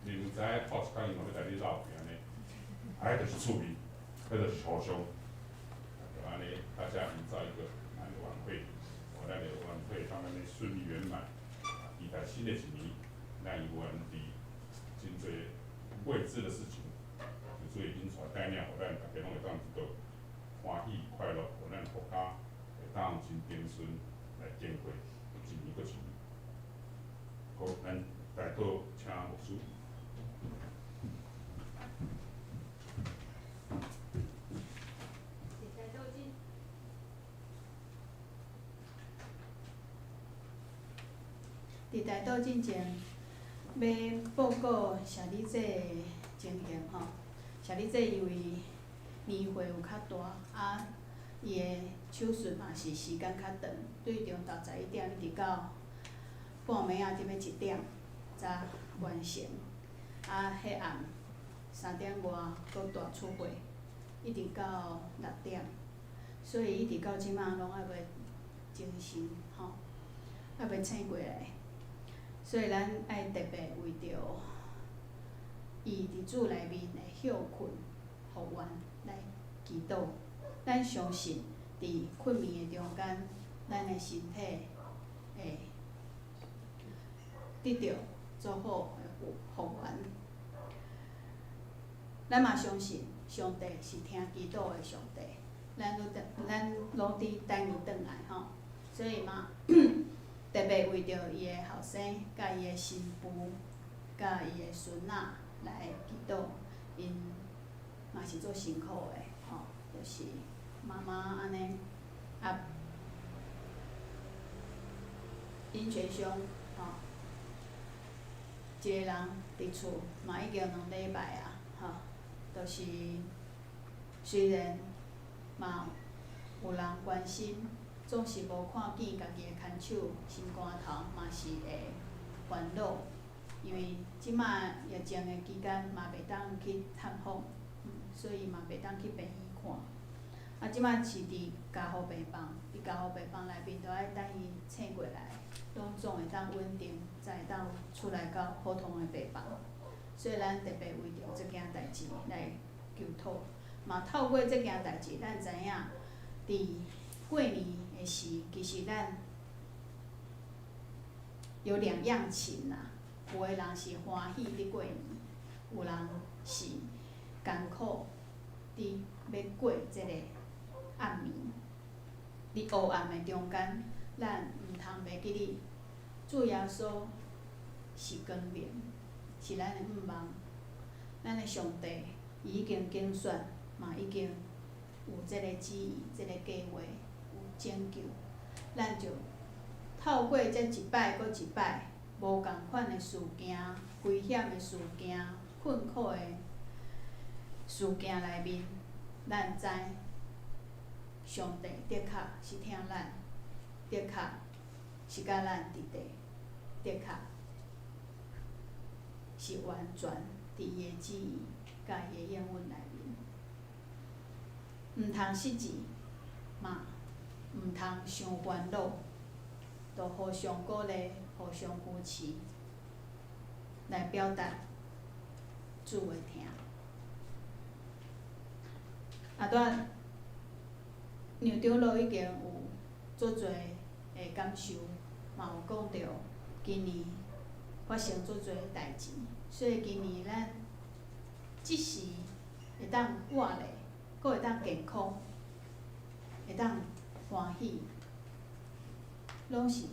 你毋知影透一工伊嘛欲來你鬧去按呢，啊，彼就是趣味，彼就是互相，就按呢，大家營造一個按呢晚會，哦，咱的晚會當按呢順利圓滿，啊，期待新的一年，咱猶原佇真濟未知的事情，求主引帶帶領，予咱逐家攏會當得到歡喜快樂，予咱國家會當真平順來經過一年閣一年。好，咱代禱請牧師。佇代禱進前，欲報告謝理姐的情形吼。謝理姐因為年歲有較大，啊，伊的手術嘛是時間較長，對中晝11點一直到半暝仔入欲1點才完成。啊，彼暗3點外閣大出血，一直到6點，所以一直到這馬攏猶未精神吼，猶未醒過來。所以咱愛特別為著伊佇主內面的歇睏復原來祈禱。咱相信佇睏眠的中間，咱的身體會得著足好的復原。咱嘛相信上帝是聽祈禱的上帝，咱攏佇等伊轉來吼，所以嘛。特別為著伊的後生、佮伊的新婦、佮伊的孫仔來祈禱，𪜶嘛是足辛苦的吼，就是媽媽按呢啊，𪜶全兄吼，一個人佇厝嘛已經2禮拜啊，吼，就是雖然嘛有人關心。總是無看見家己的牽手，心肝頭嘛是會煩惱，因為這馬疫情的期間嘛袂當去探訪，所以嘛袂當去病院看。啊，這馬是佇加護病房，佇加護病房內面，著愛等伊醒過來，攏總會當穩定，才會當出來到普通的病房。所以咱特別為著這件代誌來求禱，嘛透過這件代誌，咱知影佇過年的時，其實咱有兩樣情啦。有的人是歡喜佇過年，有人是艱苦佇欲過這个暗暝。佇黑暗的中間，咱毋通袂記得主耶穌是光明，是咱的向望。咱的上帝伊已經揀選，嘛已經有這个旨意、這个計畫。拯救，咱就透過這一擺閣一擺無仝款的事件、危險的事件、困苦的事件內面，咱知上帝的確是疼咱，的確是佮咱佇底，的確是完全佇伊的旨意佮伊的應允內面，毋通失志嘛。毋通傷煩惱，就互相鼓勵、互相扶持，來表達主的疼。啊，拄仔梁長老已經有足濟的感受，嘛有講著今年發生足濟代誌，所以今年咱這時會當活咧，閣會當健康，會當歡喜，攏是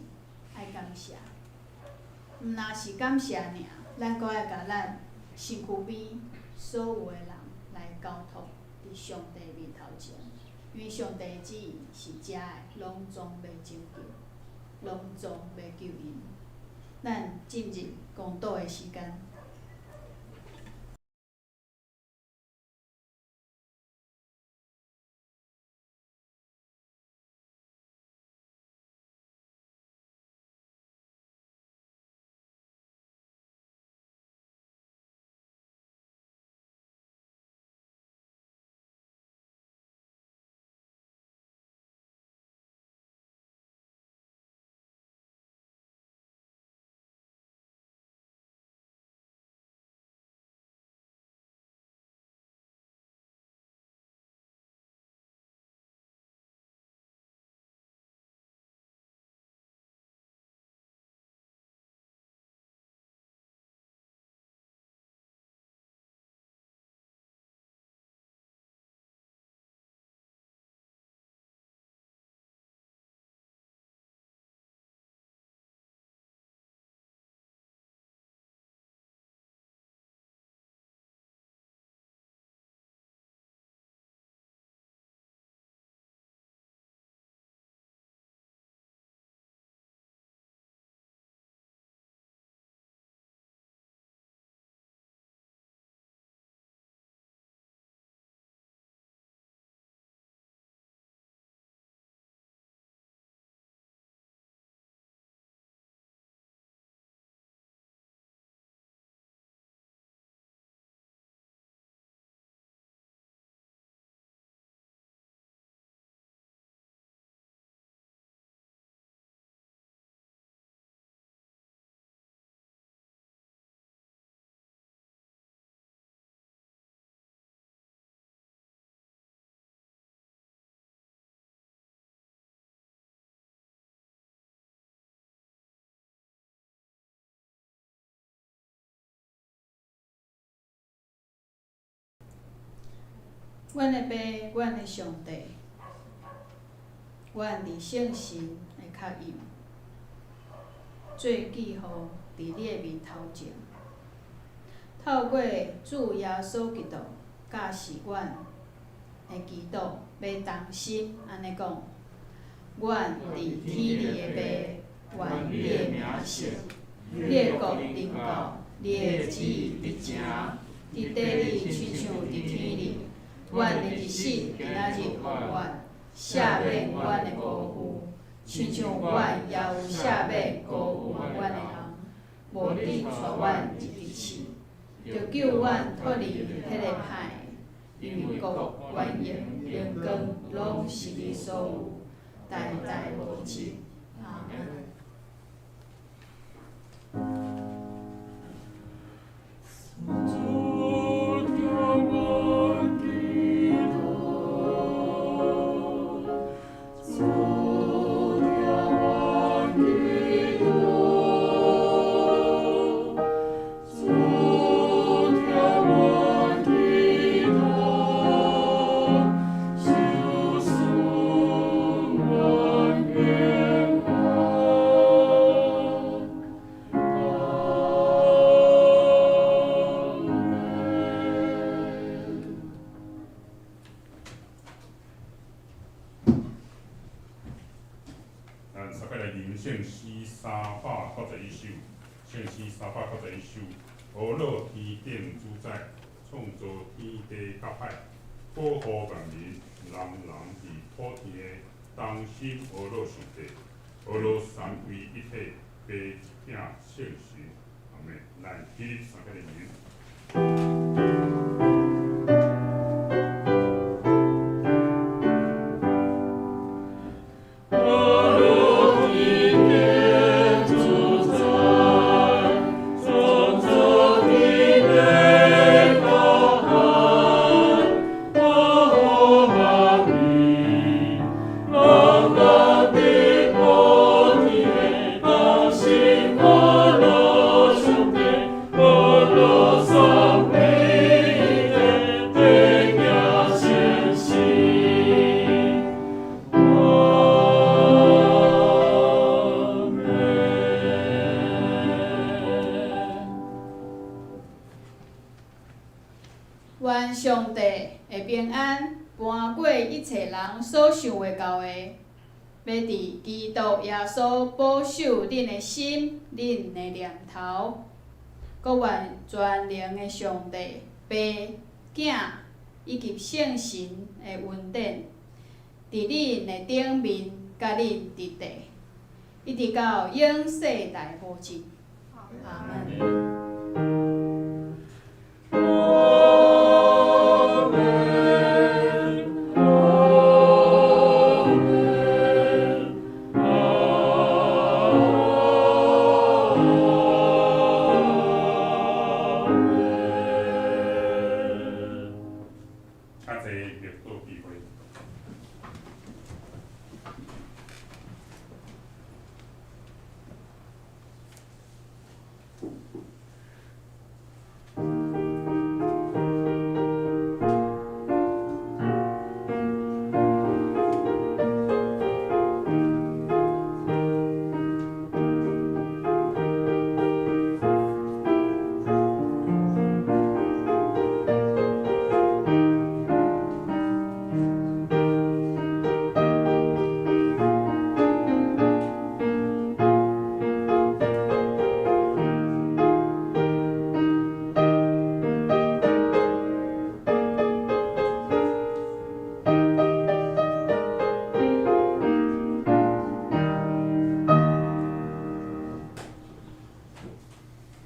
愛感謝。毋若是感謝爾，咱閣愛共咱身軀邊所有的人來交託佇上帝面頭前，因為上帝的旨意是遮的，攏總欲拯救，攏總欲救𪜶。咱進入公禱的時間。阮的爸，阮的上帝，阮伫圣神的确印，做记号伫你的面头前，透过主耶稣基督教示阮的祈祷，欲同心按呢讲：阮伫天里的爸，愿你的名圣，你的国临到，你的旨意得成，伫地里亲像伫天里。阮的日食今仔日予阮，赦免阮的辜负，亲像阮也有赦免辜负阮的人。无得带阮入去试，著救阮脫離彼个歹的，因為國、權榮、榮光，攏是你所有，代代無盡。阿們。主聽阮祈禱，主聽阮祈禱，主聽阮祈禱，求恕阮平安。阿們。咱三擺來吟聖詩391首，聖詩391首，呵咾天頂主宰，創造天地佮海，保護萬民，人人佇普天的同心呵咾上帝，呵咾三位一體，爸子聖神，阿們。咱起立三擺來吟。呵咾天頂主宰，創造天地佮海，保護萬民，人人佇普天的同心呵咾上帝，呵咾三位一體，得行前行。阿們。願上帝的平安，瞞過一切人所想會到的，欲佇基督耶穌保守恁的心、恁的念頭。閣願全能的上帝、爸、囝以及聖神的恩典，佇恁的頂面佮恁佇地，一直到永世代無盡。阿們。阿們，阿們，阿們。請坐，入座避靜。